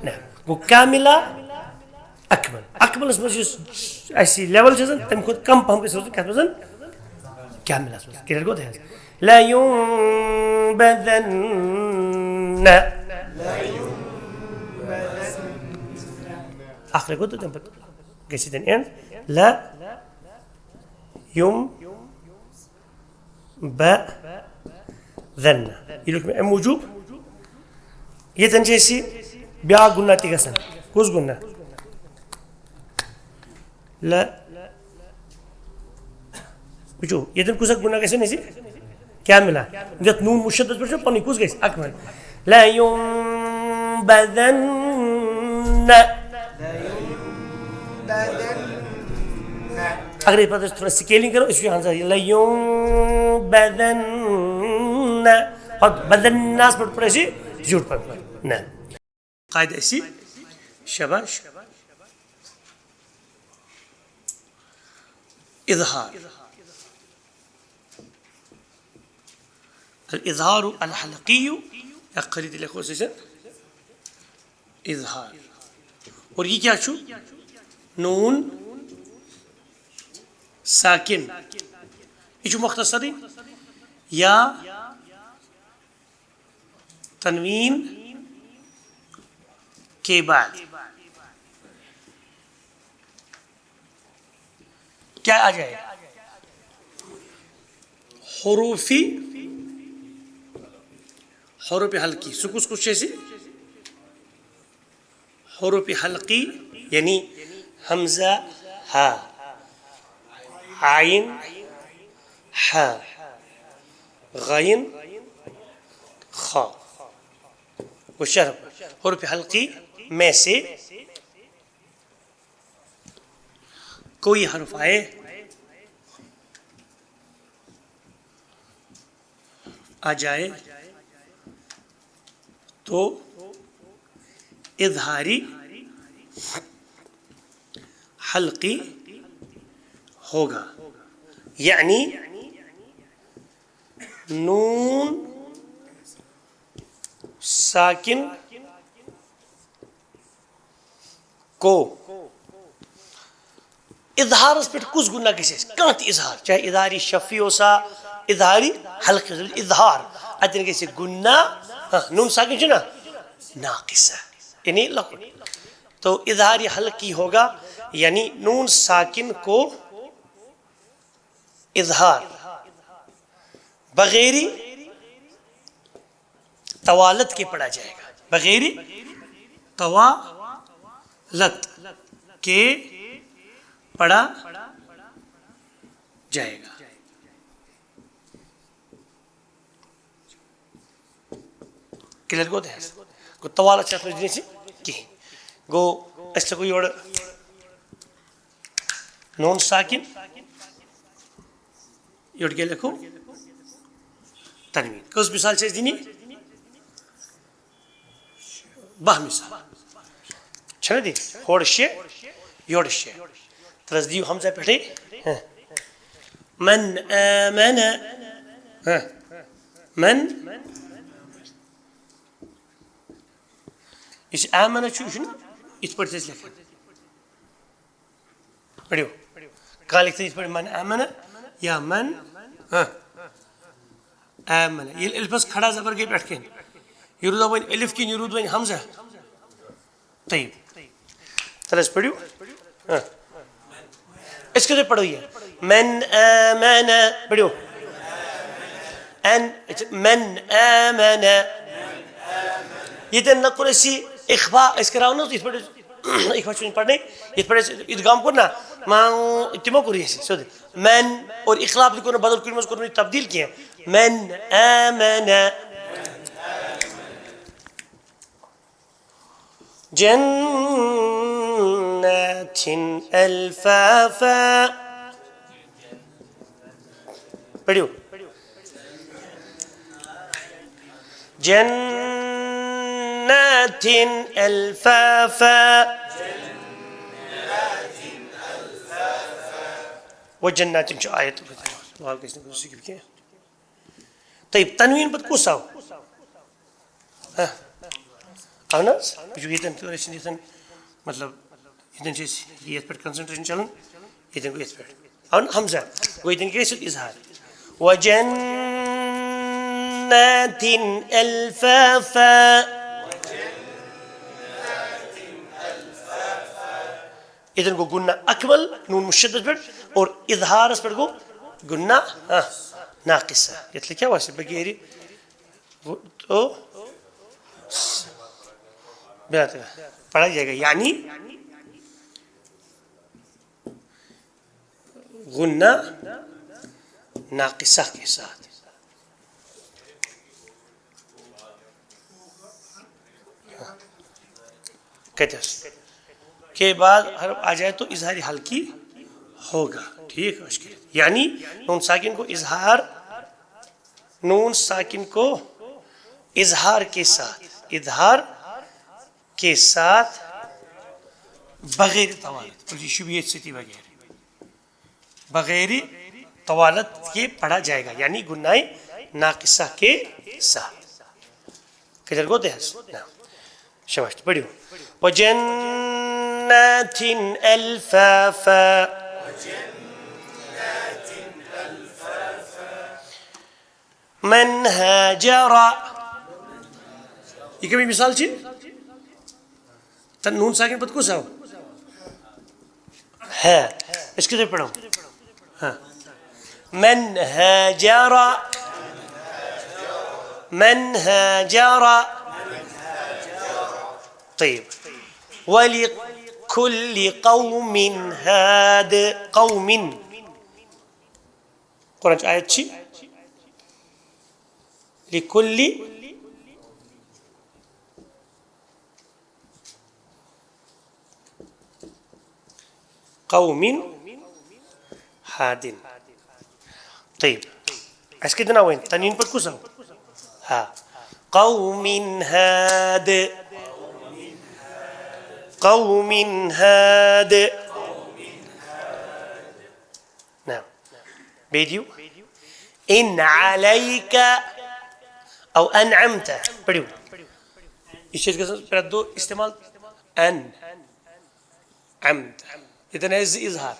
نہ، گوٚو کاملہ اکمل. اکملس منٛز یُس اَسہِ لیول چھِ آسان، تَمہِ کھۄتہٕ کم پہم گژھِ روزُن کَتھ منٛز؟ کاملس منٛز. کلیئر گوٚو تۄہہِ حظ؟ لَيُنبَذَنَّ. اکھ لَگوو تہٕ تَمہِ پَتہٕ گژھِ ییٚتٮ۪ن end، لا یُم بہ ذنہ۔ یہِ لیوٚکھ مےٚ اَمہِ موٗجوٗب، ییٚتٮ۪ن چھِ اَسہِ بیٛاکھ گُناہ تہِ گژھان۔ کُس گُناہ؟ لا، وٕچھِو، ییٚتٮ۪ن کُس اکھ گُناہ گژھِ نہ اَسہِ؟ کیٛاہ مِلا؟ یَتھ نوٗن مُشدَد پٮ۪ٹھ چھُ پَنٕنُے، کُس گژھِ؟ اَکھ وَن۔ لَيُنبَذَنَّ۔ اگرے پتہٕ أسۍ تھوڑا scaling کرو، أسۍ چھِ ہنزا یہِ لَيُنبَذَنَّ۔ پتہٕ بَذَنَّس پٮ۪ٹھ پَرو أسۍ زیوٗٹھ پَتہٕ پَرو۔ نہ۔ قاعدٕ اَسہِ، شاباش۔ اظہار۔ الاظہار الحلقی، یا خریدی لیکھو أسۍ اظہار۔ اور یہِ کیٛاہ چھُ؟ نوٗن ساکن۔ یہِ چھُ مختصرٕے یا تنوین کے بعد کیا آ جائے؟ حروفی، حروف حلقی۔ سُہ کُس کُس چھُ اَسہِ؟ حروف حلقی یعنی حمزہ، ہا، عین، ہا، غین، خا۔ وہ شرف حروف حلقی میں سے کوئی حرف آئے آ جائے تو اظہاری حلقی ہوگا، یعنی نون ساکن کو۔ اظہارس پٮ۪ٹھ کُس گُناہ گژھِ اَسہِ؟ کانٛہہ تہِ اظہار، چاہے اظہاری شفی اوسا، اظہاری حلقی اوسا، اظہار، اَتٮ۪ن گژھِ گُناہ۔ ہاں، نون ساکن چھُ نا ناقص، یعنی لۄکُٹ۔ تو اظہاری حلقی ہوگا، یعنی نون ساکن کو اظہار بغیر طوالت کے پڑھا جائے گا، بغیر طوالت کے پڑھا جائے گا۔ کلیئر گوٚو تۄہہِ حظ؟ گوٚو طوالت چھِ اَتھ منٛز دِنۍ اَسہِ کِہیٖنۍ۔ گوٚو أسۍ لیکھو یورٕ نون ساکن، یورٕ کیٛاہ لیکھو؟ تنوین۔ کٔژ مثال چھِ اَسہِ دِنہِ؟ باہ مثال۔ چھَنہ دِنۍ؟ ہورٕ شےٚ، یورٕ شےٚ۔ تَلہٕ حظ دِیِو ہمزہ پٮ۪ٹھٕے۔ ہہ۔ من آمن۔ ہہ۔ من۔ یُس آمن چھُ، یہِ چھُنہ یِتھ پٲٹھۍ چھِ أسۍ لیکھان۔ پٔرِو۔ کانٛہہ لیکھِ تَتہِ یِتھ پٲٹھۍ من آمن یا من، ہہ، آمن۔ ییٚلہِ الفس کھڑا زبر گٔے پٮ۪ٹھ کَنۍ، یہِ روٗدا وۄنۍ الف کِنہٕ یہِ روٗد وۄنۍ ہمزہ؟ طیب۔ تَلہٕ حظ پٔرِو۔ ہہ۔ أسۍ کِتھ پٲٹھۍ پَرو یہِ؟ من آمن۔ پٔرِو۔ ان، من آمن۔ ییٚتٮ۪ن نہ کوٚر اَسہِ یہِ اخفا، أسۍ کَرو نہٕ یِتھ پٲٹھۍ اخفا چھُنہٕ پَرنٕے، یِتھ پٲٹھۍ اَسہِ ادغام کوٚر نا، ما، تِمو کوٚر یہِ اَسہِ سیوٚد۔ من اور اخلاف تہِ کوٚر نہٕ بدل کُنہِ منٛز کوٚر نہٕ یہِ تبدیل کینٛہہ۔ من آمن۔ جنات الفافا۔ پٔرِو۔ جنات الفافا۔ و جنات چھُ آیت۔ واو گژھِ نہٕ سُہ کینٛہہ۔ طیب، تنوین پتہٕ کُس آو؟ ہہ؟ اہن حظ، وٕچھِو ییٚتٮ۪ن تہِ ٲسۍ ییٚتٮ۪ن، مطلب، ییٚتٮ۪ن چھِ أسۍ یَتھ پٮ۪ٹھ concentration چلان، ییٚتٮ۪ن گوٚو یَتھ پٮ۪ٹھ۔ اہن حمزہ، گوٚو ییٚتٮ۪ن کیٛاہ چھُ اظہار؟ وجنات الفافا۔ इधर को गुन्ना अकमल, नून मुशद्दद पर, और इजहार पर को गुन्ना, हाँ, नाकिसा। इसलिए क्या हुआ? बगैर वो तो बिना तो पढ़ा जाएगा, यानी गुन्ना नाकिसा के साथ। कदर के बाद हरफ आ जाए तो इजहार हल्की होगा। ठीक है, उसके लिए यानी नून साकिन को इजहार, नून साकिन को इजहार के साथ, इजहार के साथ बगैर तवालत, और ये शुबियत स्थिति बगैर, बगैर तवालत ये पढ़ा जाएगा, यानी गुन्नाए नाकिसा के साथ। कदर को देहस ना। शबाश, पढ़ियो। وجنات ألفافا. من هاجر. یہ کمی مثال چھ؟ تن نون ساکن پت کس آو؟ ہے۔ اس کے پڑھو۔ ہاں۔ من هاجر. من هاجر. طيب. ولكل قوم هاد. قوم. قرآن آية شي؟ لكل قوم هاد. طيب. اسكت ناوين تنين بتكوسا. ها. قوم هاد. قوم هاد. نعم. بيديو. إن عليك أو أنعمت. پڑھو۔ یہ چھِ أسۍ گژھان پرٛٮ۪تھ دۄہ استعمال۔ ان عمت۔ ییٚتٮ۪ن آسہِ زٕ اظہار۔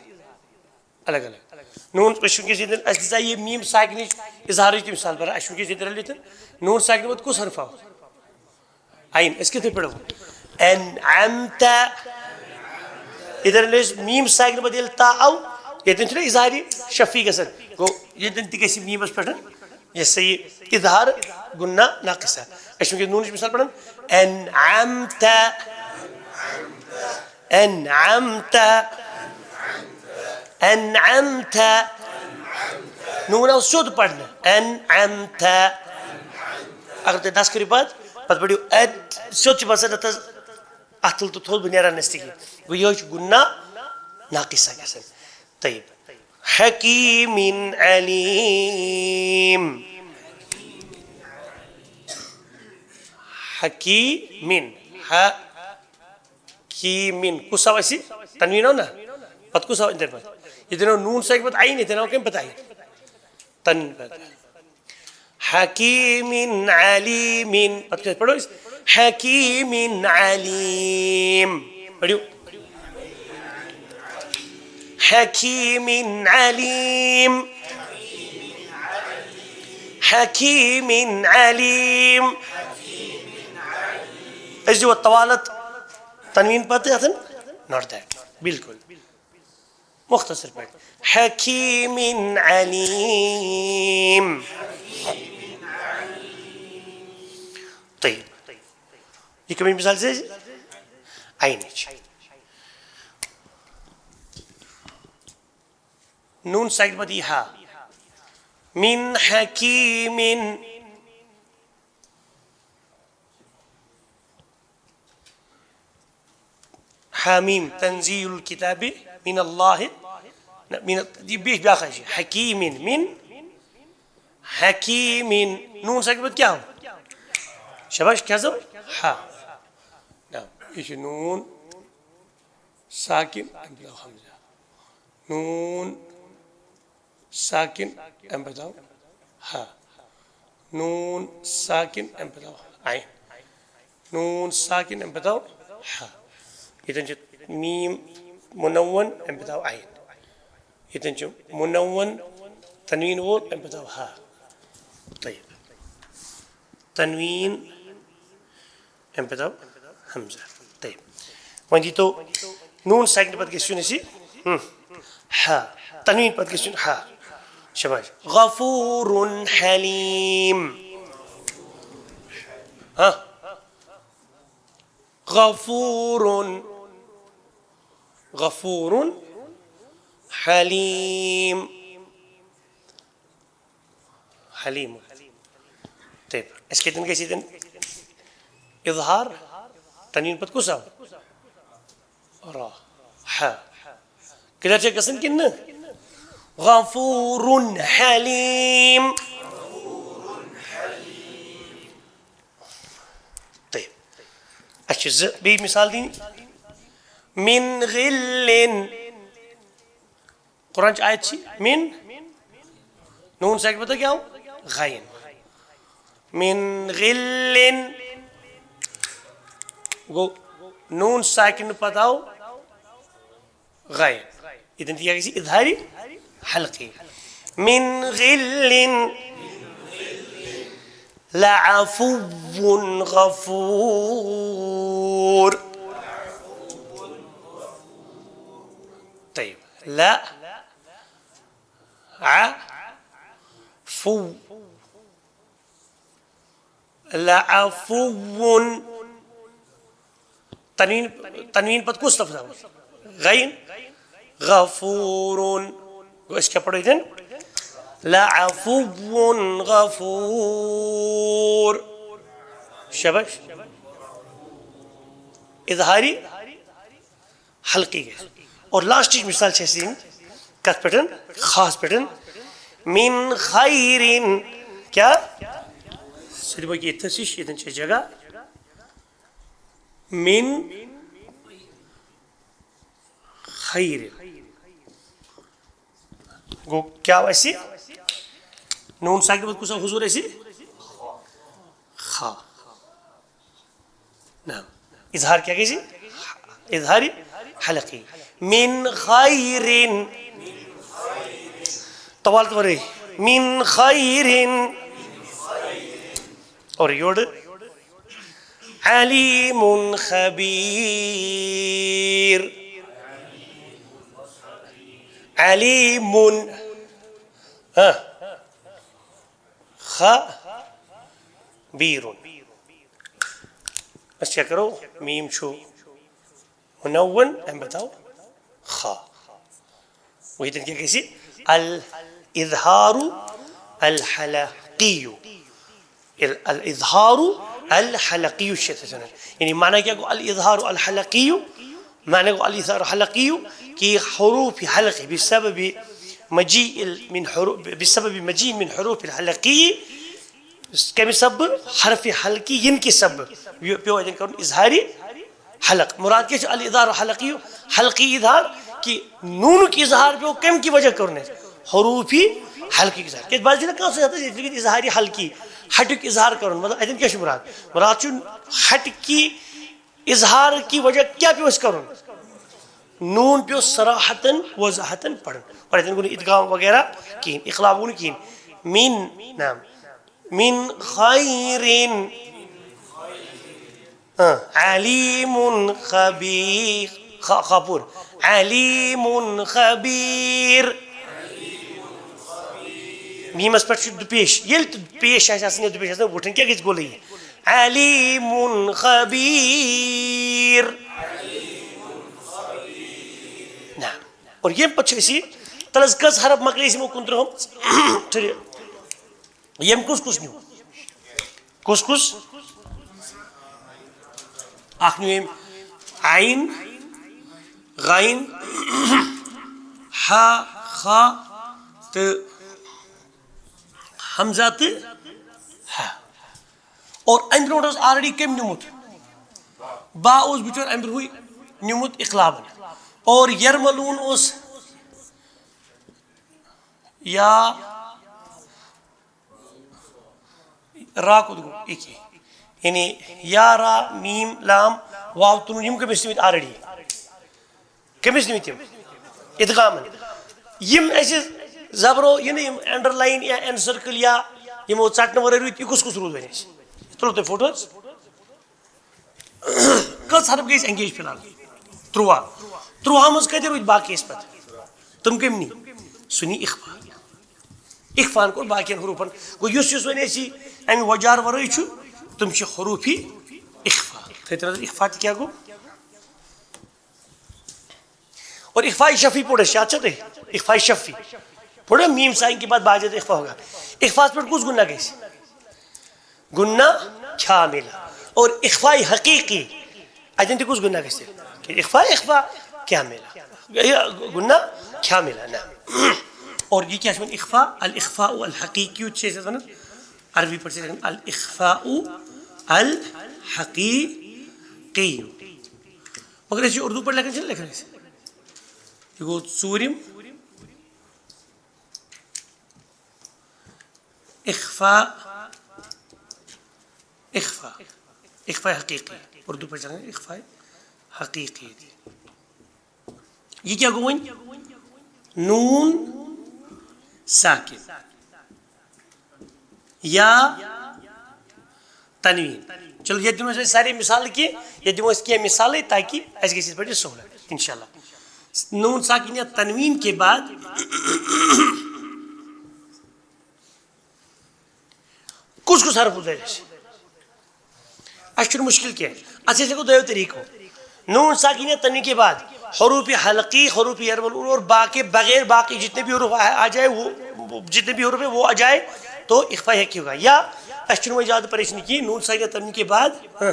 الگ الگ۔ نون، أسۍ چھِ وٕنکیٚس ییٚتٮ۪ن، اَسہِ دِژا یہِ میٖم ساکنٕچ اظہارٕچ تہِ مثال بران۔ اَسہِ چھِ وٕنکیٚس ییٚتٮ۪ن لیٚتھِتھ نون ساکنہٕ پتہٕ کُس حرف آو؟ عین۔ أسۍ کِتھ پٲٹھۍ پڑھو؟ أنعمت۔ ییٚتٮ۪ن أسۍ میٖم ساکنہٕ پتہٕ ییٚلہِ تا آو، ییٚتٮ۪ن چھُنہ اظہارِ شفی گژھان۔ گوٚو ییٚتٮ۪ن تہِ گژھِ میٖمس پٮ۪ٹھ یہِ سا یہِ اظہار گُنہ ناقصہ۔ أسۍ چھِ وٕنکیٚس نوٗنٕچ مثال پران۔ أنعمت۔ أنعمت۔ أنعمت۔ نوٗن آو سیوٚد پرنہٕ۔ أنعمت۔ اگر تُہۍ نس کٔرِو بنٛد، پتہٕ پٔرِو أن، سیوٚد چھُ باسان نتہٕ حظ اتھ تُل تہٕ تھوٚد بہٕ نیران نستہِ کِنۍ۔ گوٚو یِہوٚے چھُ گُنہ ناقصہ گژھان۔ طيب۔ حكيم عليم۔ حكيم۔ حكيم۔ کُس آو اَسہِ؟ تنویٖن آو نا؟ پتہٕ کُس آو اَمہِ پتہٕ؟ ییٚتٮ۪ن آو نوٗن ساکِن پتہٕ عین، ییٚتٮ۪ن آو کَمہِ پتہٕ عین؟ تنویٖن پتہٕ۔ حكيم عليم۔ پتہٕ کیٛاہ پَرو أسۍ؟ حكيم عليم۔ پٔرِو۔ حكيم عليم۔ حكيم عليم۔ أسۍ دِوو طوالت تنویٖن پتہٕ یَتھ۔ Not that. بالکل۔ مختصر پٲٹھۍ۔ حكيم عليم۔ طيب۔ یہِ کَمِچ مثال چھِ أسۍ؟ عینٕچ۔ نوٗن ساکِن پتہٕ یی ہا۔ من حكيم۔ حميم، تنزيل الكتاب من الله، نہ، من، یہِ بیٚیہِ بیٛاکھ حظ چھِ، حكيم، من، حكيم، نوٗن ساکِن پتہٕ کیٛاہ آو؟ شاباش، کیٛاہ حظ آو؟ ہا۔ نہ، یہِ چھُ نوٗن ساکِن، اَمہِ پتہٕ آو ہمزہ۔ نوٗن ساکِن، اَمہِ پتہٕ آو ہا۔ نوٗن ساکِن، اَمہِ پتہٕ آو عین۔ نوٗن ساکِن، اَمہِ پتہٕ آو ہا۔ ییٚتٮ۪ن چھُ میٖم منوّن، اَمہِ پتہٕ آو عین۔ ییٚتٮ۪ن چھُ منوّن تنویٖن وول، اَمہِ پتہٕ آو ہا۔ طيب۔ تنویٖن، اَمہِ پتہٕ آو ہمزہ۔ طيب۔ وۄنۍ دیٖتو نون ساکن پتہٕ گژھِ یُن اَسہِ، ہم، ہا۔ تنوین پتہٕ گژھِ یُن ہا۔ شاباش۔ غفور حلیم۔ ہا۔ غفور، غفور حلیم۔ حلیم۔ طيب، اَسہِ کَتٮ۪ن گژھِ ییٚتٮ۪ن اظہار؟ تنوین پتہٕ کُس آو؟ را۔ ہا۔ کلیئر چھا گژھان کِنہٕ نہٕ؟ غفور حلیم۔ طيب۔ اَسہِ چھِ زٕ بیٚیہِ مثال دِنۍ۔ من غل۔ قرآن چہِ آیت چھ من، نون ساکن پتہٕ کیٛاہ آو؟ غین۔ من غل۔ گوٚو نون ساکن پتہٕ آو غین۔ ییٚتٮ۪ن تہِ کیٛاہ گژھِ؟ اظہاری حلقی۔ من غل لعفو غفور۔ طيب۔ لا ع فو۔ لعفو۔ تنوین، تنوین پتہٕ کُس لفظ آو؟ غین۔ غفور۔ گوٚو أسۍ کیٛاہ پرو ییٚتٮ۪ن؟ لعفو غفور۔ شاباش۔ اظہاری حلقی گژھِ۔ اور لاسٹٕچ مثال چھِ اَسہِ دِنۍ کَتھ پٮ۪ٹھ؟ خاص پٮ۪ٹھ۔ من خیر۔ کیٛاہ؟ سُہ دِمو ییٚکیٛاہ ییٚتھَس ہِش، ییٚتٮ۪ن چھِ جگہ۔ من خیر۔ گوٚو کیٛاہ آو اَسہِ؟ نون ساکن پتہٕ کُس آو حضور اَسہِ؟ خا۔ نعم۔ اظہار کیٛاہ گژھِ؟ اظہاری حلقی۔ من خیر۔ طوالت ورٲے۔ من خیر۔ اور یورٕ۔ علیم خبیر۔ علیم۔ ہاں۔ خبیر۔ أسۍ کیٛاہ کرو؟ میٖم چھُ منوّن، اَمہِ پتہٕ آو خا۔ وۄنۍ ییٚتٮ۪ن کیٛاہ گژھِ؟ الاظہار الحلقی۔ ال-، الاظہار الحلقی چھِ اَتھ أسۍ وَنان۔ یعنی معنی کیٛاہ گوٚو الاظہار الحلقی؟ معنی گوٚو الاظہار الحلقی کہ حروف حلقی بسبب مجیء ال-، من حروف، بسبب مجیء من حروف الحلقی، کمہِ سببہٕ؟ حرف حلقی یِن کہِ سببہٕ۔ یہِ پیوٚو اَتٮ۪ن کَرُن اظہارِ حلق۔ مراد کیٛاہ چھُ الاظہار حلقی؟ حلقی اظہار کہِ نوٗنُک اظہار پیوٚو کمہِ کہِ وجہ کَرُن اَسہِ؟ حروف حلقی اظہار۔ کیٛازِ بعض چھِنہ کانٛہہ سُہ ہٮ۪تھ اظہارِ حلقی، ہٹُک اظہار کَرُن۔ مطلب اَتٮ۪ن کیٛاہ چھُ مراد؟ مراد چھُ ہٹہِ کہِ اظہار کہِ وجہ کیٛاہ پیوٚو اَسہِ کَرُن؟ نوٗن پیوٚو صراحتاً وضاحتاً پَرُن۔ اور اَتٮ۪ن گوٚو نہٕ ادغام وغیرہ کِہیٖنۍ، اقلاب گوٚو نہٕ کِہیٖنۍ۔ من، نعم۔ من خیر۔ آ، علیم خبیر۔ خ-، خبر۔ علیم خبیر۔ میٖمَس پٮ۪ٹھ چھُ دُپیش۔ ییٚلہِ تہِ پیش آسہِ آسان یا دُپیش آسہِ آسان، وُٹھن کیٛاہ گژھِ گۄلٲیی؟ علیم خبیر۔ نہ۔ اور ییٚمہِ پتہٕ چھِ أسۍ یہِ، تَلہٕ حظ کٔژ حرف مۄکلے أسۍ یِمو کُنترٕہو؟ ٹھٔہرِو۔ ییٚمۍ کُس کُس نیوٗ؟ کُس کُس؟ اکھ نیوٗ أمۍ عین، غین، ہا، خا تہٕ حمزہ تہٕ ہا۔ اور اَمہِ برونٛٹھ اوس already کٔمۍ نیوٗمُت؟ با اوس بِچور اَمہِ برونٛہٕے نیوٗمُت اقلابن۔ اور یرملون اوس یا را کوٚت گوٚو؟ یہِ کیٛاہ؟ یعنی یا را، میٖم، لام، واو تہٕ نوٗن، یِم کٔمِس نِمٕتۍ already؟ کٔمِس نِمٕتۍ یِم؟ ادغامن۔ یِم اَسہِ زبرو، یہِ نہٕ یِم underline یا encircle یا یِمو ژٹنہٕ ورٲے روٗدۍ، یہِ کُس کُس روٗد وۄنۍ اَسہِ؟ تُلِو تُہۍ فوٹو حظ۔ کٔژ حرف گٔے أسۍ engage فی الحال؟ تُرٛواہ۔ تُرٛواہ منٛز کۭتیٛاہ روٗدۍ باقی اَسہِ پَتہٕ؟ تِم کٔمۍ نی؟ سُہ نی اخفا۔ اخفاہن کوٚر باقین حروٗفن۔ گوٚو یُس یُس وۄنۍ اَسہِ اَمہِ وۄجار وَرٲے چھُ، تِم چھِ حروٗفی اخفا۔ تھٲیِو تیٚلہِ اخفا تہِ کیٛاہ گوٚو؟ اور اخفا شفی پوٚر اَسہِ، یاد چھا تۄہہِ؟ اخفا شفی پوٚر نا، میم ساکن کے بعد باجے تو اخفا ہوگا۔ اخفاس پٮ۪ٹھ کُس گُناہ گژھِ؟ گُناہ کاملہ۔ اور اخفا حقیقی، اَتٮ۪ن تہِ کُس گُناہ گژھِ؟ اخفا، اخفا کاملہ۔ یہِ گُناہ کاملہ، نہ۔ اور یہِ کیٛاہ چھِ وَنان؟ اخفا، الاخفاء الحقیقی چھِ أسۍ یَتھ وَنان۔ عربی پٲٹھۍ چھِ أسۍ وَنان الاخفاء الحقیقی۔ مگر أسۍ چھِ اردو پٲٹھۍ لیکھان، چھِنہٕ لیکھان أسۍ؟ یہِ گوٚو ژوٗرِم۔ اخفا، اخفا، اخفا حقیقی۔ اردو پٲٹھۍ چھِ وَنان اخفا حقیقی۔ یہِ کیٛاہ گوٚو وۄنۍ؟ نوٗن ساکن یا تنوین۔ چلو، ییٚتہِ دِمو أسۍ سارے مثال کینٛہہ، ییٚتہِ دِمو أسۍ کینٛہہ مثالٕے تاکہِ اَسہِ گژھِ یِتھ پٲٹھۍ یہِ سہوٗلیت، انشاءاللہ۔ نوٗن ساکن یا تنوین کے بعد کُس کُس حرف گُزرِ اَسہِ؟ اَسہِ چھُنہٕ مُشکِل کینٛہہ۔ اَتھ چھِ أسۍ ہٮ۪کو دۄیو طریٖقو۔ نوٗن ساکن یا تنوین کے بعد حروف حلقی، حروف یرملون اور باقی بغیر باقی جتنے بھی حروف آ آ جائے، وہ جتنے بھی حروف ہیں وہ آ جائے تو اخفا ہے کیوں گا۔ یا اَسہِ چھُنہٕ وۄنۍ زیادٕ پریشٲنی کِہیٖنۍ، نوٗن ساکن یا تنوین کے بعد، ہاں،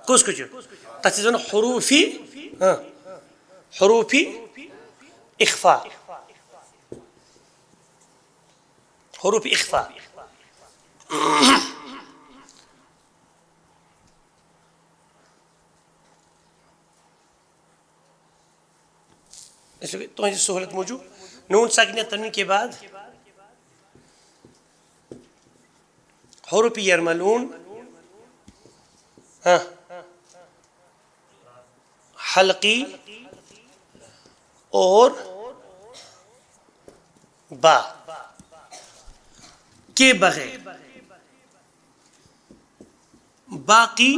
کُس کُس چھُ؟ تَتھ چھِ أسۍ وَنان حروف، ہاں، حروف اخفا۔ حروف اخفا۔ اس لیے تُہنٛدِ سہوٗلیت موٗجوٗب نوٗن ساکن یا تنوین کے بعد حروف یرملون، ہاں، حلقی اور با کے بغیر باقی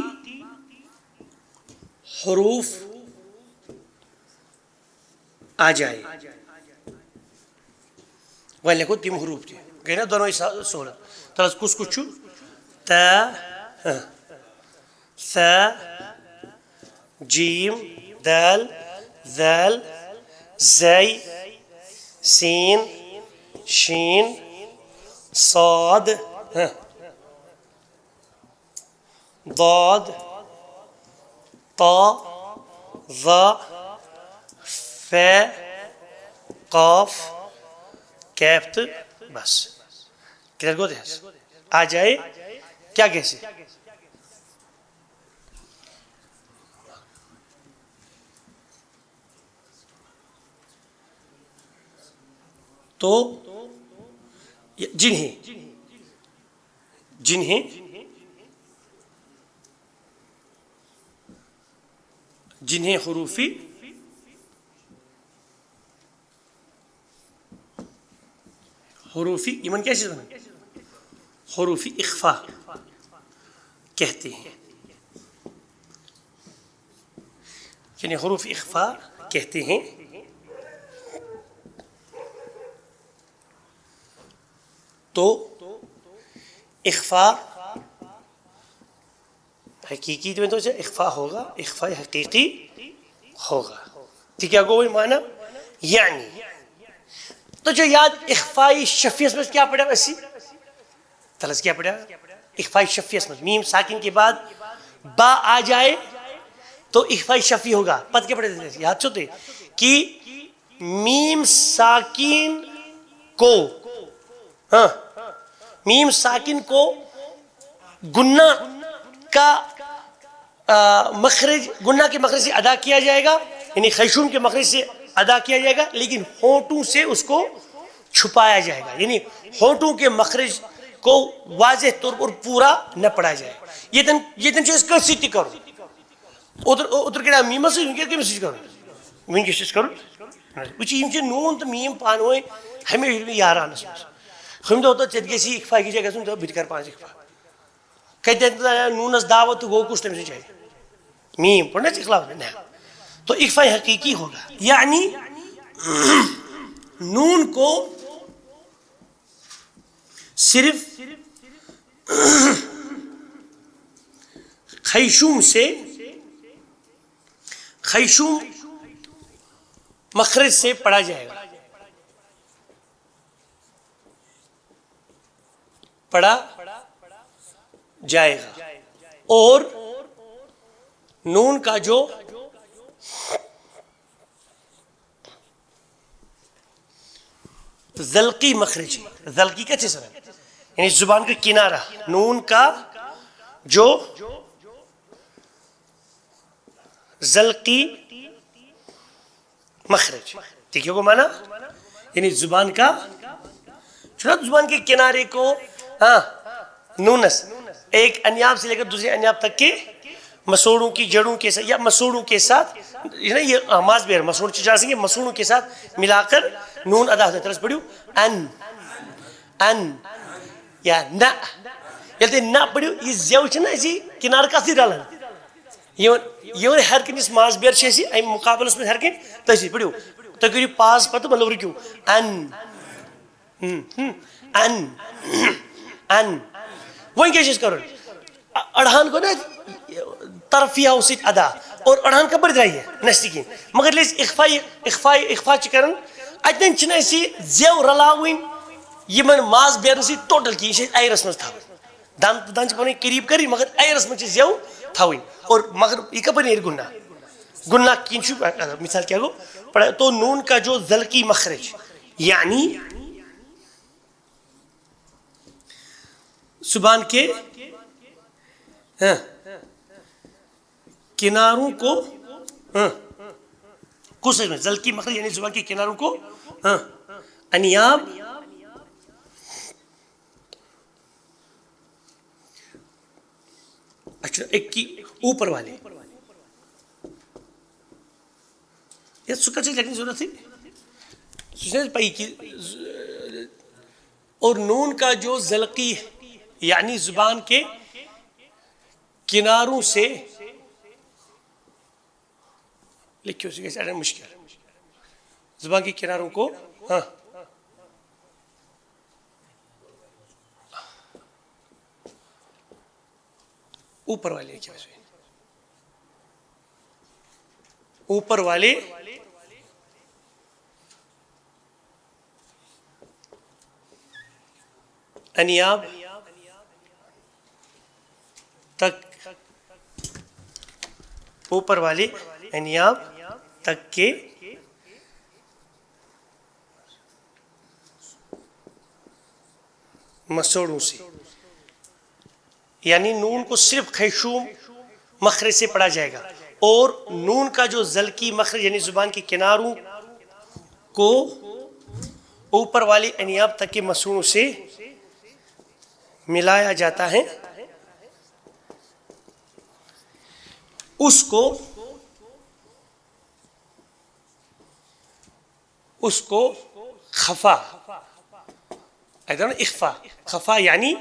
حروف آ جائے۔ وۄنۍ لیکھو تِم حروف تہِ۔ گٔے نا دۄنوَے سہ-، سہوٗلیت؟ تَلہٕ حظ، کُس کُس چھُ؟ تا، ہاں۔ ثا، جیم، دال، ذال، زے، سین، شین، صاد، ہاں۔ ضاد، طا، ظا، فا، قاف، کیف تہٕ بس۔ کلیئر گوٚو تۄہہِ حظ؟ آ جائے کیٛاہ گژھِ؟ تو جنہیں، جنہیں، جنہیں حروف، حروف، یِمن کیٛاہ چھِ وَنان؟ حروف اخفا کہتے ہیں۔ یعنی حروف اخفا کہتے ہیں۔ تو اخفا حقیقی، تو اخفا ہوگا، اخفا حقیقی ہوگا۔ تہِ کیٛاہ گوٚو وۄنۍ معنی؟ یعنی، تۄہہِ چھو یاد اخفا شفیس منٛز کیٛاہ پڑھا اَسہِ؟ تَلہٕ حظ کیٛاہ پڑھا؟ اخفا شفیس منٛز میم ساکن کے بعد با آ جائے تو اخفا شفی ہوگا۔ پتہٕ کیٛاہ پڑھا اَسہِ؟ یاد چھو تۄہہِ کہ میم ساکن کو، ہاں، میم ساکن کو گنہ کا، آ، مخرج، گنہ کے مخرج سے ادا کیا جائے گا، یعنی خیشوم کے مخرج سے ادا کیا جائے گا، لیکن ہونٹوں سے اس کو چھپایا جائے گا، یعنی ہونٹوں کے مخرج کو واضح طور پر پورا نہ پڑھا جائے۔ ییٚتٮ۪ن، ییٚتٮ۪ن چھُ اَسہِ کٲنٛسہِ سۭتۍ تہِ کَرُن۔ اوترٕ، اوترٕ کَریٛاو میٖمَس سۭتۍ، وٕنکٮ۪س کٔمِس سۭتۍ کَرُن؟ وٕنکٮ۪س چھِ أسۍ کَرُن۔ وٕچھ، یِم چھِ نوٗن تہٕ میٖم پانہٕ ؤنۍ ہمیشہِ روٗدمٕتۍ یارانَس منٛز۔ ہُمہِ دۄہ دوٚپ، "ژےٚ تہِ گژھی اِخفا کہِ جایہِ گژھُن، دوٚپ، بہٕ تہِ کَرٕ پانَس اِخفا۔" کَتہِ نوٗنَس دعوت تہٕ گوٚو کُس تٔمۍ سٕنٛدِ جایہِ؟ میٖم، پوٚر نہ ژےٚ اِخلاف؟ نہ۔ तो इख्फा حقیقی ہوگا، یعنی نون کو صرف خیشوم سے، خیشوم مخرج سے پڑھا جائے گا، پڑھا جائے گا۔ اور نون کا جو زلقی مخرج ہے، زلقی کیا چیز ہے؟ یعنی زبان کا کنارہ، نون کا جو زلقی مخرج، دیکھیے کو مانا، یعنی زبان کا، چھوڑا زبان کے کنارے کو، ہاں، نونس، ایک انیاب سے لے کر دوسرے انیاب تک کے مسوڑوں کی جڑوں کے ساتھ یا مسوڑوں کے ساتھ، یہ نا، یہ آماز بیر مسوڑ چیز آسیں گے، مسوڑوں کے ساتھ ملا کر نون ادا ہوتا ہے۔ طرز پڑھیو، ان، ان، یا نہ، ییٚلہِ تُہۍ نہ پٔرِو، یہِ زیو چھِنہ اَسہِ کنارٕ کَتھٕے رَلان۔ یِوان، یِوان ہر کُنہِ یُس ماز بیر چھِ اَسہِ اَمہِ مُقابلَس منٛز ہر کُنہِ، تٔتھی پٔرِو۔ تُہۍ کٔرِو پاز پَتہٕ، مطلب، رُکِو۔ ان، ہم، ہم، ان، ان۔ وۄنۍ کیٛاہ چھِ اَسہِ کَرُن؟ اَ-، اَڑہان گوٚو نہ طرفیہ سۭتۍ ادا، اور اَڑہان کَپٲرۍ درٛایہِ؟ نَستہِ کِنۍ۔ مگر ییٚلہِ أسۍ اخفا، اخفا، اخفا چھِ کَران، اَتٮ۪ن چھِنہٕ اَسہِ یہِ زیو رَلاوٕنۍ یِمَن ماز بیرَن سۭتۍ ٹوٹل کِہیٖنۍ، یہِ چھِ اَسہِ اَیرَس منٛز تھاوٕنۍ۔ دَنٛد، دَنٛد چھِ پَنٕنۍ قریٖب کٔرِتھ، مگر اَیرَس منٛز چھِ زیو تھاوٕنۍ۔ اور مگر یہِ کَپٲرۍ نیرِ گُناہ؟ گُناہ کِنۍ چھُ، مثال کیٛاہ گوٚو؟ پڑھا، تو نون کا جو زلقی مخرج، یعنی زبان کے، ہاں، کناروں کو، ہاں، کس میں زلقی مخرج یعنی زبان کے کناروں کو، ہاں، انیاب، اچھا، ایک کی اوپر والے۔ یا سُہ کَتھ چھِ لیکھنٕچ ضروٗرت ہے؟ سُہ چھِ اَسہِ پَیی کہِ ز-، اور نون کا جو زلقی یعنی زبان کے کناروں سے، لکھیو، سُہ گژھِ اَڑٮ۪ن مُشکِل۔ زبان کے کناروں کو، ہاں۔ اوپر والے کیا ہے؟ اوپر والے انیاب تک، اوپر والے انیاب تک کے مسوڑوں سے، یعنی نون کو صرف خیشوم مخرج سے پڑھا جائے گا، اور نون کا جو زلقی مخرج یعنی زبان کے کناروں کو اوپر والے انیاب تک کے مسوڑوں سے ملایا جاتا ہے، اس کو، اس کو خفا، I don't know، اخفا، خفا یعنی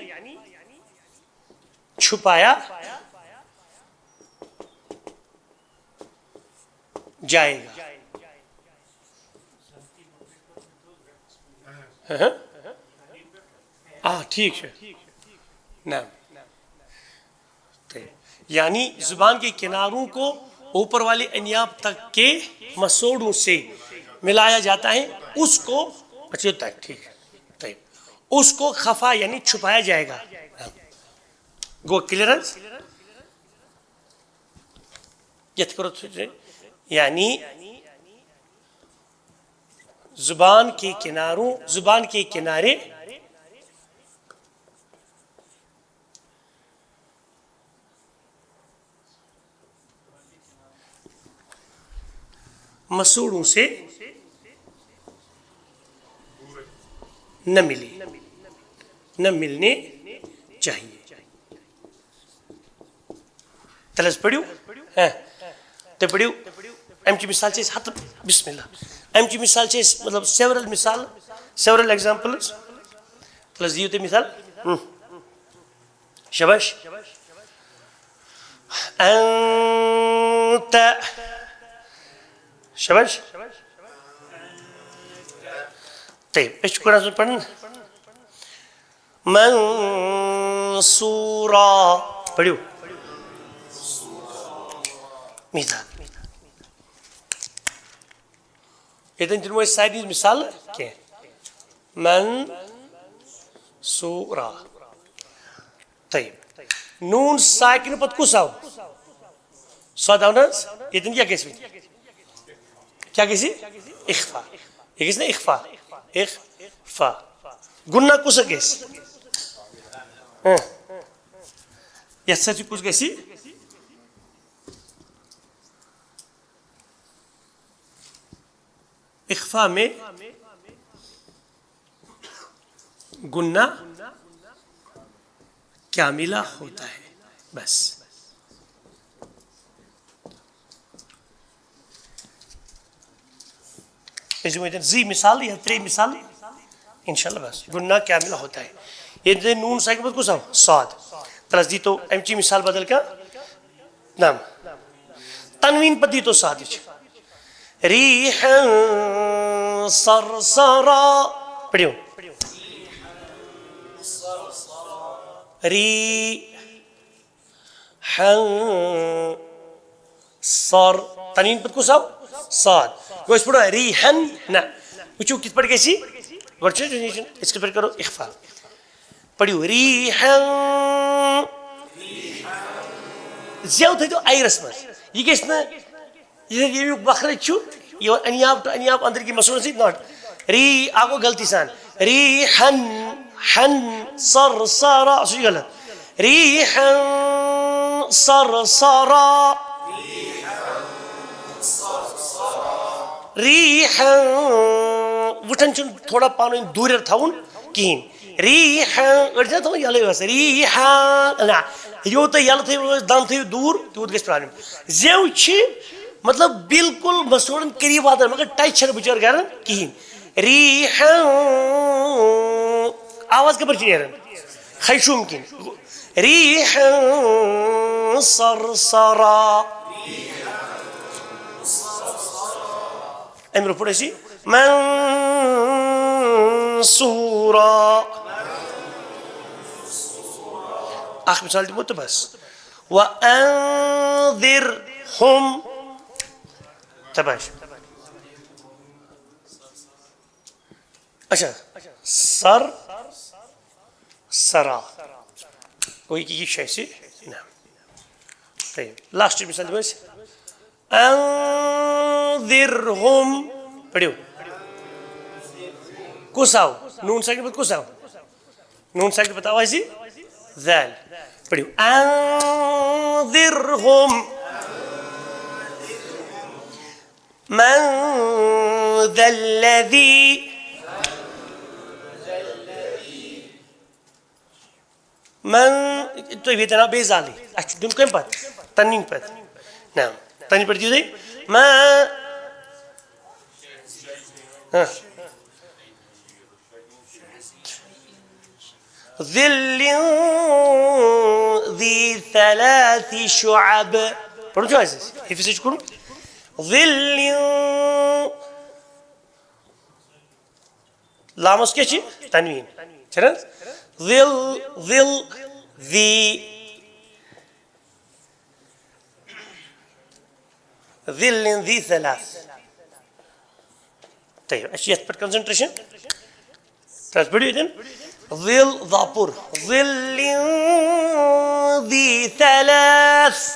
چھپایا جائے گا۔ ہاں، ہاں۔ آ، ٹھیک ہے۔ نعم۔ طيب۔ یعنی زبان کے کناروں کو اوپر والے انیاب تک کے مسوڑوں سے ملایا جاتا ہے، اس کو، اچھا، طيب، ٹھیک ہے۔ طيب۔ اس کو خفا یعنی چھپایا جائے گا۔ گو کلیئرنس؟ یتھ کرو تُہۍ، یعنی زبان کے کناروں، زبان کے کنارے مسوڑوں سے نہ ملے، نہ ملنے چاہیے۔ تیٚلہِ حظ پٔرِو، ہہ، تُہۍ پٔرِو۔ اَمہِ چہِ مثال چھِ أسۍ ہَتہٕ، بسم اللہ۔ اَمہِ چہِ مثال چھِ أسۍ، مطلب، several مثال، several examples۔ تیٚلہِ حظ دِیِو تُہۍ مثال۔ ہم۔ شاباش۔ أنت، شاباش۔ طيب، أسۍ چھِ قرآنَس منٛز پَران۔ منصورا۔ پٔرِو۔ مثال۔ ییٚتٮ۪ن دِمو أسۍ سارنٕے مثال کینٛہہ۔ منصورا۔ طيب۔ نون ساکن پتہٕ کُس آو؟ صاد آو نہ حظ؟ ییٚتٮ۪ن کیٛاہ گژھِ وۄنۍ؟ کیٛاہ گژھِ؟ اخفا۔ یہِ گژھِ نہ اخفا؟ اخفا۔ غنہ کُس گژھِ؟ ہاں۔ یتھ سۭتۍ کُس گژھِ؟ اخفا میں غنہ کاملہ ہوتا ہے۔ بس۔ أسۍ دِمو ییٚتٮ۪ن زٕے مثال یا ترٛےٚ مثال۔ انشاءاللہ بس۔ غنہ کاملہ ہوتا ہے۔ ییٚتہِ نون ساکن پتہٕ کُس آو؟ صاد۔ تَلہٕ حظ دی تو اَمہِ چی مثال بدل کانٛہہ؟ نعم۔ تنوین پتہٕ دی تو صادٕچ۔ ریحا صرصرا۔ پٔرِو۔ ری حن صر۔ تنوین پتہٕ کُس آو؟ صاد۔ گوٚو أسۍ پَرو ریحن نہ۔ وٕچھِو کِتھ پٲٹھۍ گژھِ یہِ۔ گۄڈٕ چھِ أسۍ، أسۍ کِتھ پٲٹھۍ کَرو اخفا۔ پٔرِو ریحن۔ زیو تھٲیِو آیرَس منٛز۔ یہِ گژھِ نہٕ، یہِ ییٚمیُک مخرج چھُ، یہِ انیاب ٹو انیاب اندر کی مسلون سۭتۍ ناٹ۔ ری، اکھ گوٚو غلطی سان۔ ریحن، حن، صر، صارا، سُہ چھُ غلط۔ ریحا صرصرا۔ ریحا، وٕٹھن چھُنہٕ تھوڑا پانہٕ ؤنۍ دوٗرٮ۪ر تھاوُن کِہیٖنۍ۔ ریحا، أڑۍ چھِنہ تھاوان یَلہٕ ٲس۔ ریحا، نہ، یوٗت تُہۍ یَلہٕ تھٲیِو ٲس، دَن تھٲیِو دوٗر، تیوٗت گژھِ پرابلم۔ زیو چھِ مطلب بالکل مسوڑن قریب واتان، مگر ٹچ چھنہٕ بچار کران کہین۔ ریحا، آواز کپٲرۍ چھِ نیران؟ خیشوم کِنۍ۔ ریحا صرصرا۔ امہِ برونٛہہ پوٚر اَسہِ منصورا۔ اکھ مثال دِمو تہٕ بس۔ وَأَنذِرْهُمْ۔ تباش۔ اچھا۔ سر، سرا۔ گوٚو یہِ کہِ یہِ چھُ اَسہِ نہ۔ طيب، لاسٹ مثال دِمو أسۍ۔ أَنذِرْهُمْ۔ پٔرِو۔ کُس آو؟ نوٗن ساکِن پتہٕ کُس آو؟ نوٗن ساکِن پتہٕ آو اَسہِ ذال۔ پٔرِو۔ أَنذِرْهُمْ مَنْ ذَا الَّذِي۔ من، تُہۍ بیٚیہِ دیٛاو بیٚیہِ زالٕے۔ اَسہِ چھُ دیُن کَمہِ پَتہٕ؟ تَنویٖن پَتہٕ۔ نہ، تَنویٖن پَتہٕ دِیِو تُہۍ۔ ما، ہاں۔ ظِلٍّ ذِي ثَلَاثِ شُعَبٍ۔ پَرُن چھُ اَسہِ؟ حفظ چھُ کوٚرمُت۔ ظِلٍّ۔ لامس کیٛاہ چھِ؟ تنویٖن۔ چھِ نہ حظ؟ ظِل، ظِل، ذی۔ ظِلٍّ ذِی ثلاث۔ طيب، اَسہِ چھِ یَتھ پٮ۪ٹھ concentration۔ تَتھ پٮ۪ٹھ ییٚتٮ۪ن۔ ظِل، ظاپُر۔ ظِلٍّ ذِی ثلاث۔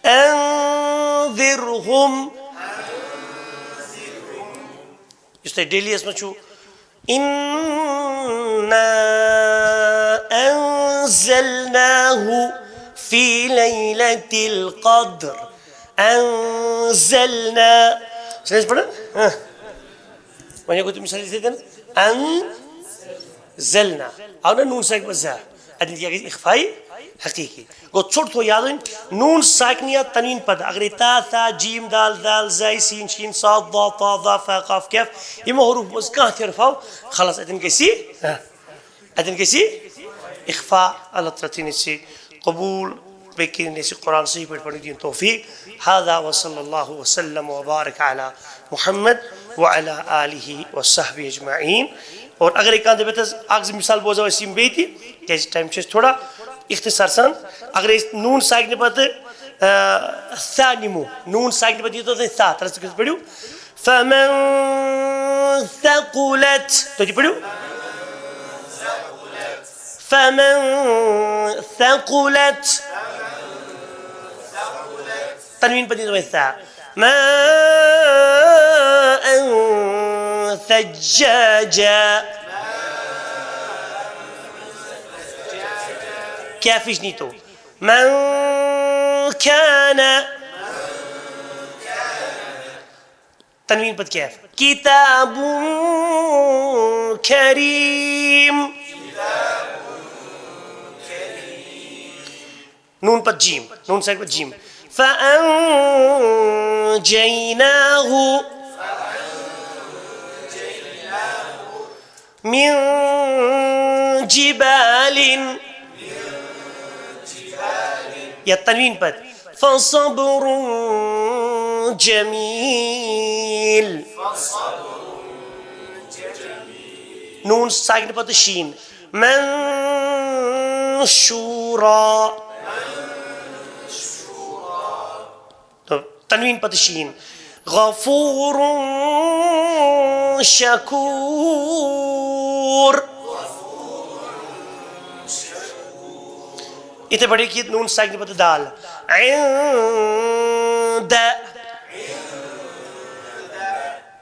أنذرهم۔ یُس تۄہہِ ڈیلیَس منٛز چھُو، إنا أنزلناه في ليلة القدر۔ أنزلنا۔ چھِنہٕ أسۍ پَران؟ ہاں۔ وۄنۍ ہٮ۪کو تُہۍ مثال دِتھ ییٚتٮ۪ن۔ أن زلنا۔ آو نہ نوٗن ساکِن پَتہٕ زا؟ اَتٮ۪ن کیٛاہ گژھِ؟ اخفائی حقیقی۔ گوٚو ژوٚٹ تھوٚو یاد وۄنۍ۔ نوٗن ساکِن یا تنویٖن پَتہٕ۔ اگرے تا، ثا، جیم، دال، ذال، زاے، سیٖن، شیٖن، صاد، ضاد، طا، ظا، فا، قاف، کیف، یِمو حروٗف منٛز کانٛہہ تہِ حرف آو، خلاص، اَتٮ۪ن گژھِ یہِ، ہاں، اَتٮ۪ن گژھِ یہِ اخفا۔ اللہ تعالیٰ تھٲینَسہِ قبوٗل۔ بیٚیہِ کِنۍ اَسہِ قرآن صحیح پٲٹھۍ پَرنُک دِیِن توفیٖق۔ هذا وصلی اللہ وسلم وبارک علی محمد وعلی آلہ وصحبہ اجمعین۔ اور اگرے کانٛہہ دَپہِ حظ اَکھ زٕ مثال بوزو أسۍ یِم بیٚیہِ تہِ، کیٛازِ ٹایم چھُ اَسہِ تھوڑا اختصار سان۔ اگر أسۍ نوٗن ساکنہِ پَتہٕ، آ، ثا نِمو، نوٗن ساکنہِ پَتہٕ ییٖتو تۄہہِ ثا، تَتھ کٔرِتھ پٔرِو، فمن ثقلت، تُہۍ تہِ پٔرِو، فمن ثقلت، تنوین پتہٕ ییٖتو تۄہہِ ثا، ماء ثجاجا، کیفٕچ نیٖتو، من كان، تنوین پتہٕ کیف، کتاب کریم، نوٗن پتہٕ جیم، نوٗن ساکنہِ پتہٕ جیم، فأنجيناه من جبال، یا تنوین پتہٕ، فصبر جمیل، نوٗن ساکنہِ پتہٕ شیٖن، منشورا، تہٕ تنوین پتہٕ شیٖن، غفور شکور۔ یِتھے پٲٹھۍ ہیٚکہِ یہِ نوٗن ساکنہِ پتہٕ دال، عند،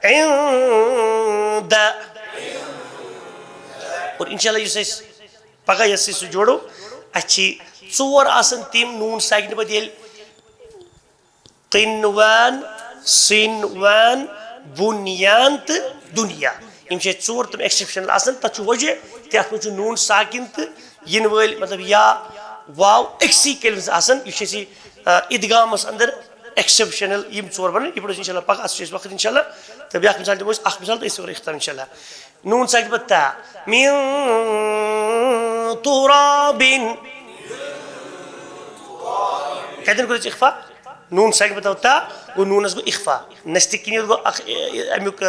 عند۔ اور انشاءاللہ یُس أسۍ پگاہ یۄس أسۍ سُہ جوڑو، اَسہِ چھِ ژور آسان تِم نوٗن ساکنہِ پتہٕ ییٚلہِ قنوان، صنوان، بنیان تہٕ دنیا۔ یِم چھِ اَسہِ ژور تِم exceptional آسان۔ تَتھ چھُ وجہ تہِ، اَتھ منٛز چھُ نوٗن ساکِن تہٕ یِنہٕ وٲلۍ، مطلب، یا واو أکسٕے کلمس آسان۔ یہِ چھُ اَسہِ، آ، ادغامس اندر exceptional یِم ژور بنان۔ یہِ پَرو أسۍ انشاءاللہ پگاہ، اَتھ چھُ اَسہِ وقت انشاءاللہ۔ تہٕ بیٛاکھ مثال دِمو أسۍ، اَکھ مثال تہٕ أسۍ کَرو اختتام انشاءاللہ۔ نوٗن ساکِن پتہٕ تا۔ من تراب۔ کَتٮ۪ن کوٚر اَسہِ اخفا؟ نوٗن ساکِن پتہٕ تا، گوٚو نوٗنَس گوٚو اخفا۔ نستہِ کِنۍ یوت گوٚو اکھ، اَمیُک،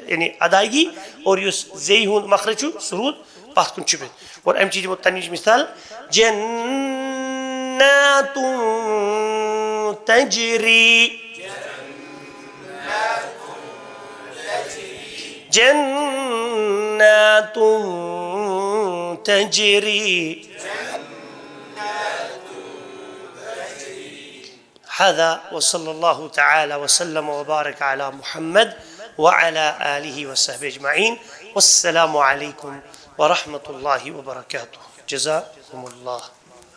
یعنی ادائیگی، اور یُس زیٚیہِ ہُنٛد مخرج چھُ، سُہ روٗد پتھ کُن چھُپِتھ۔ اور اَمہِ چی دِمو تَمِچ مثال، جنات تجری۔ جنات تجری۔ هذا وصلى الله تعالى وسلم وبارك على محمد وعلى آله وصحبه أجمعين. والسلام عليكم ورحمة الله وبركاته. جزاكم الله.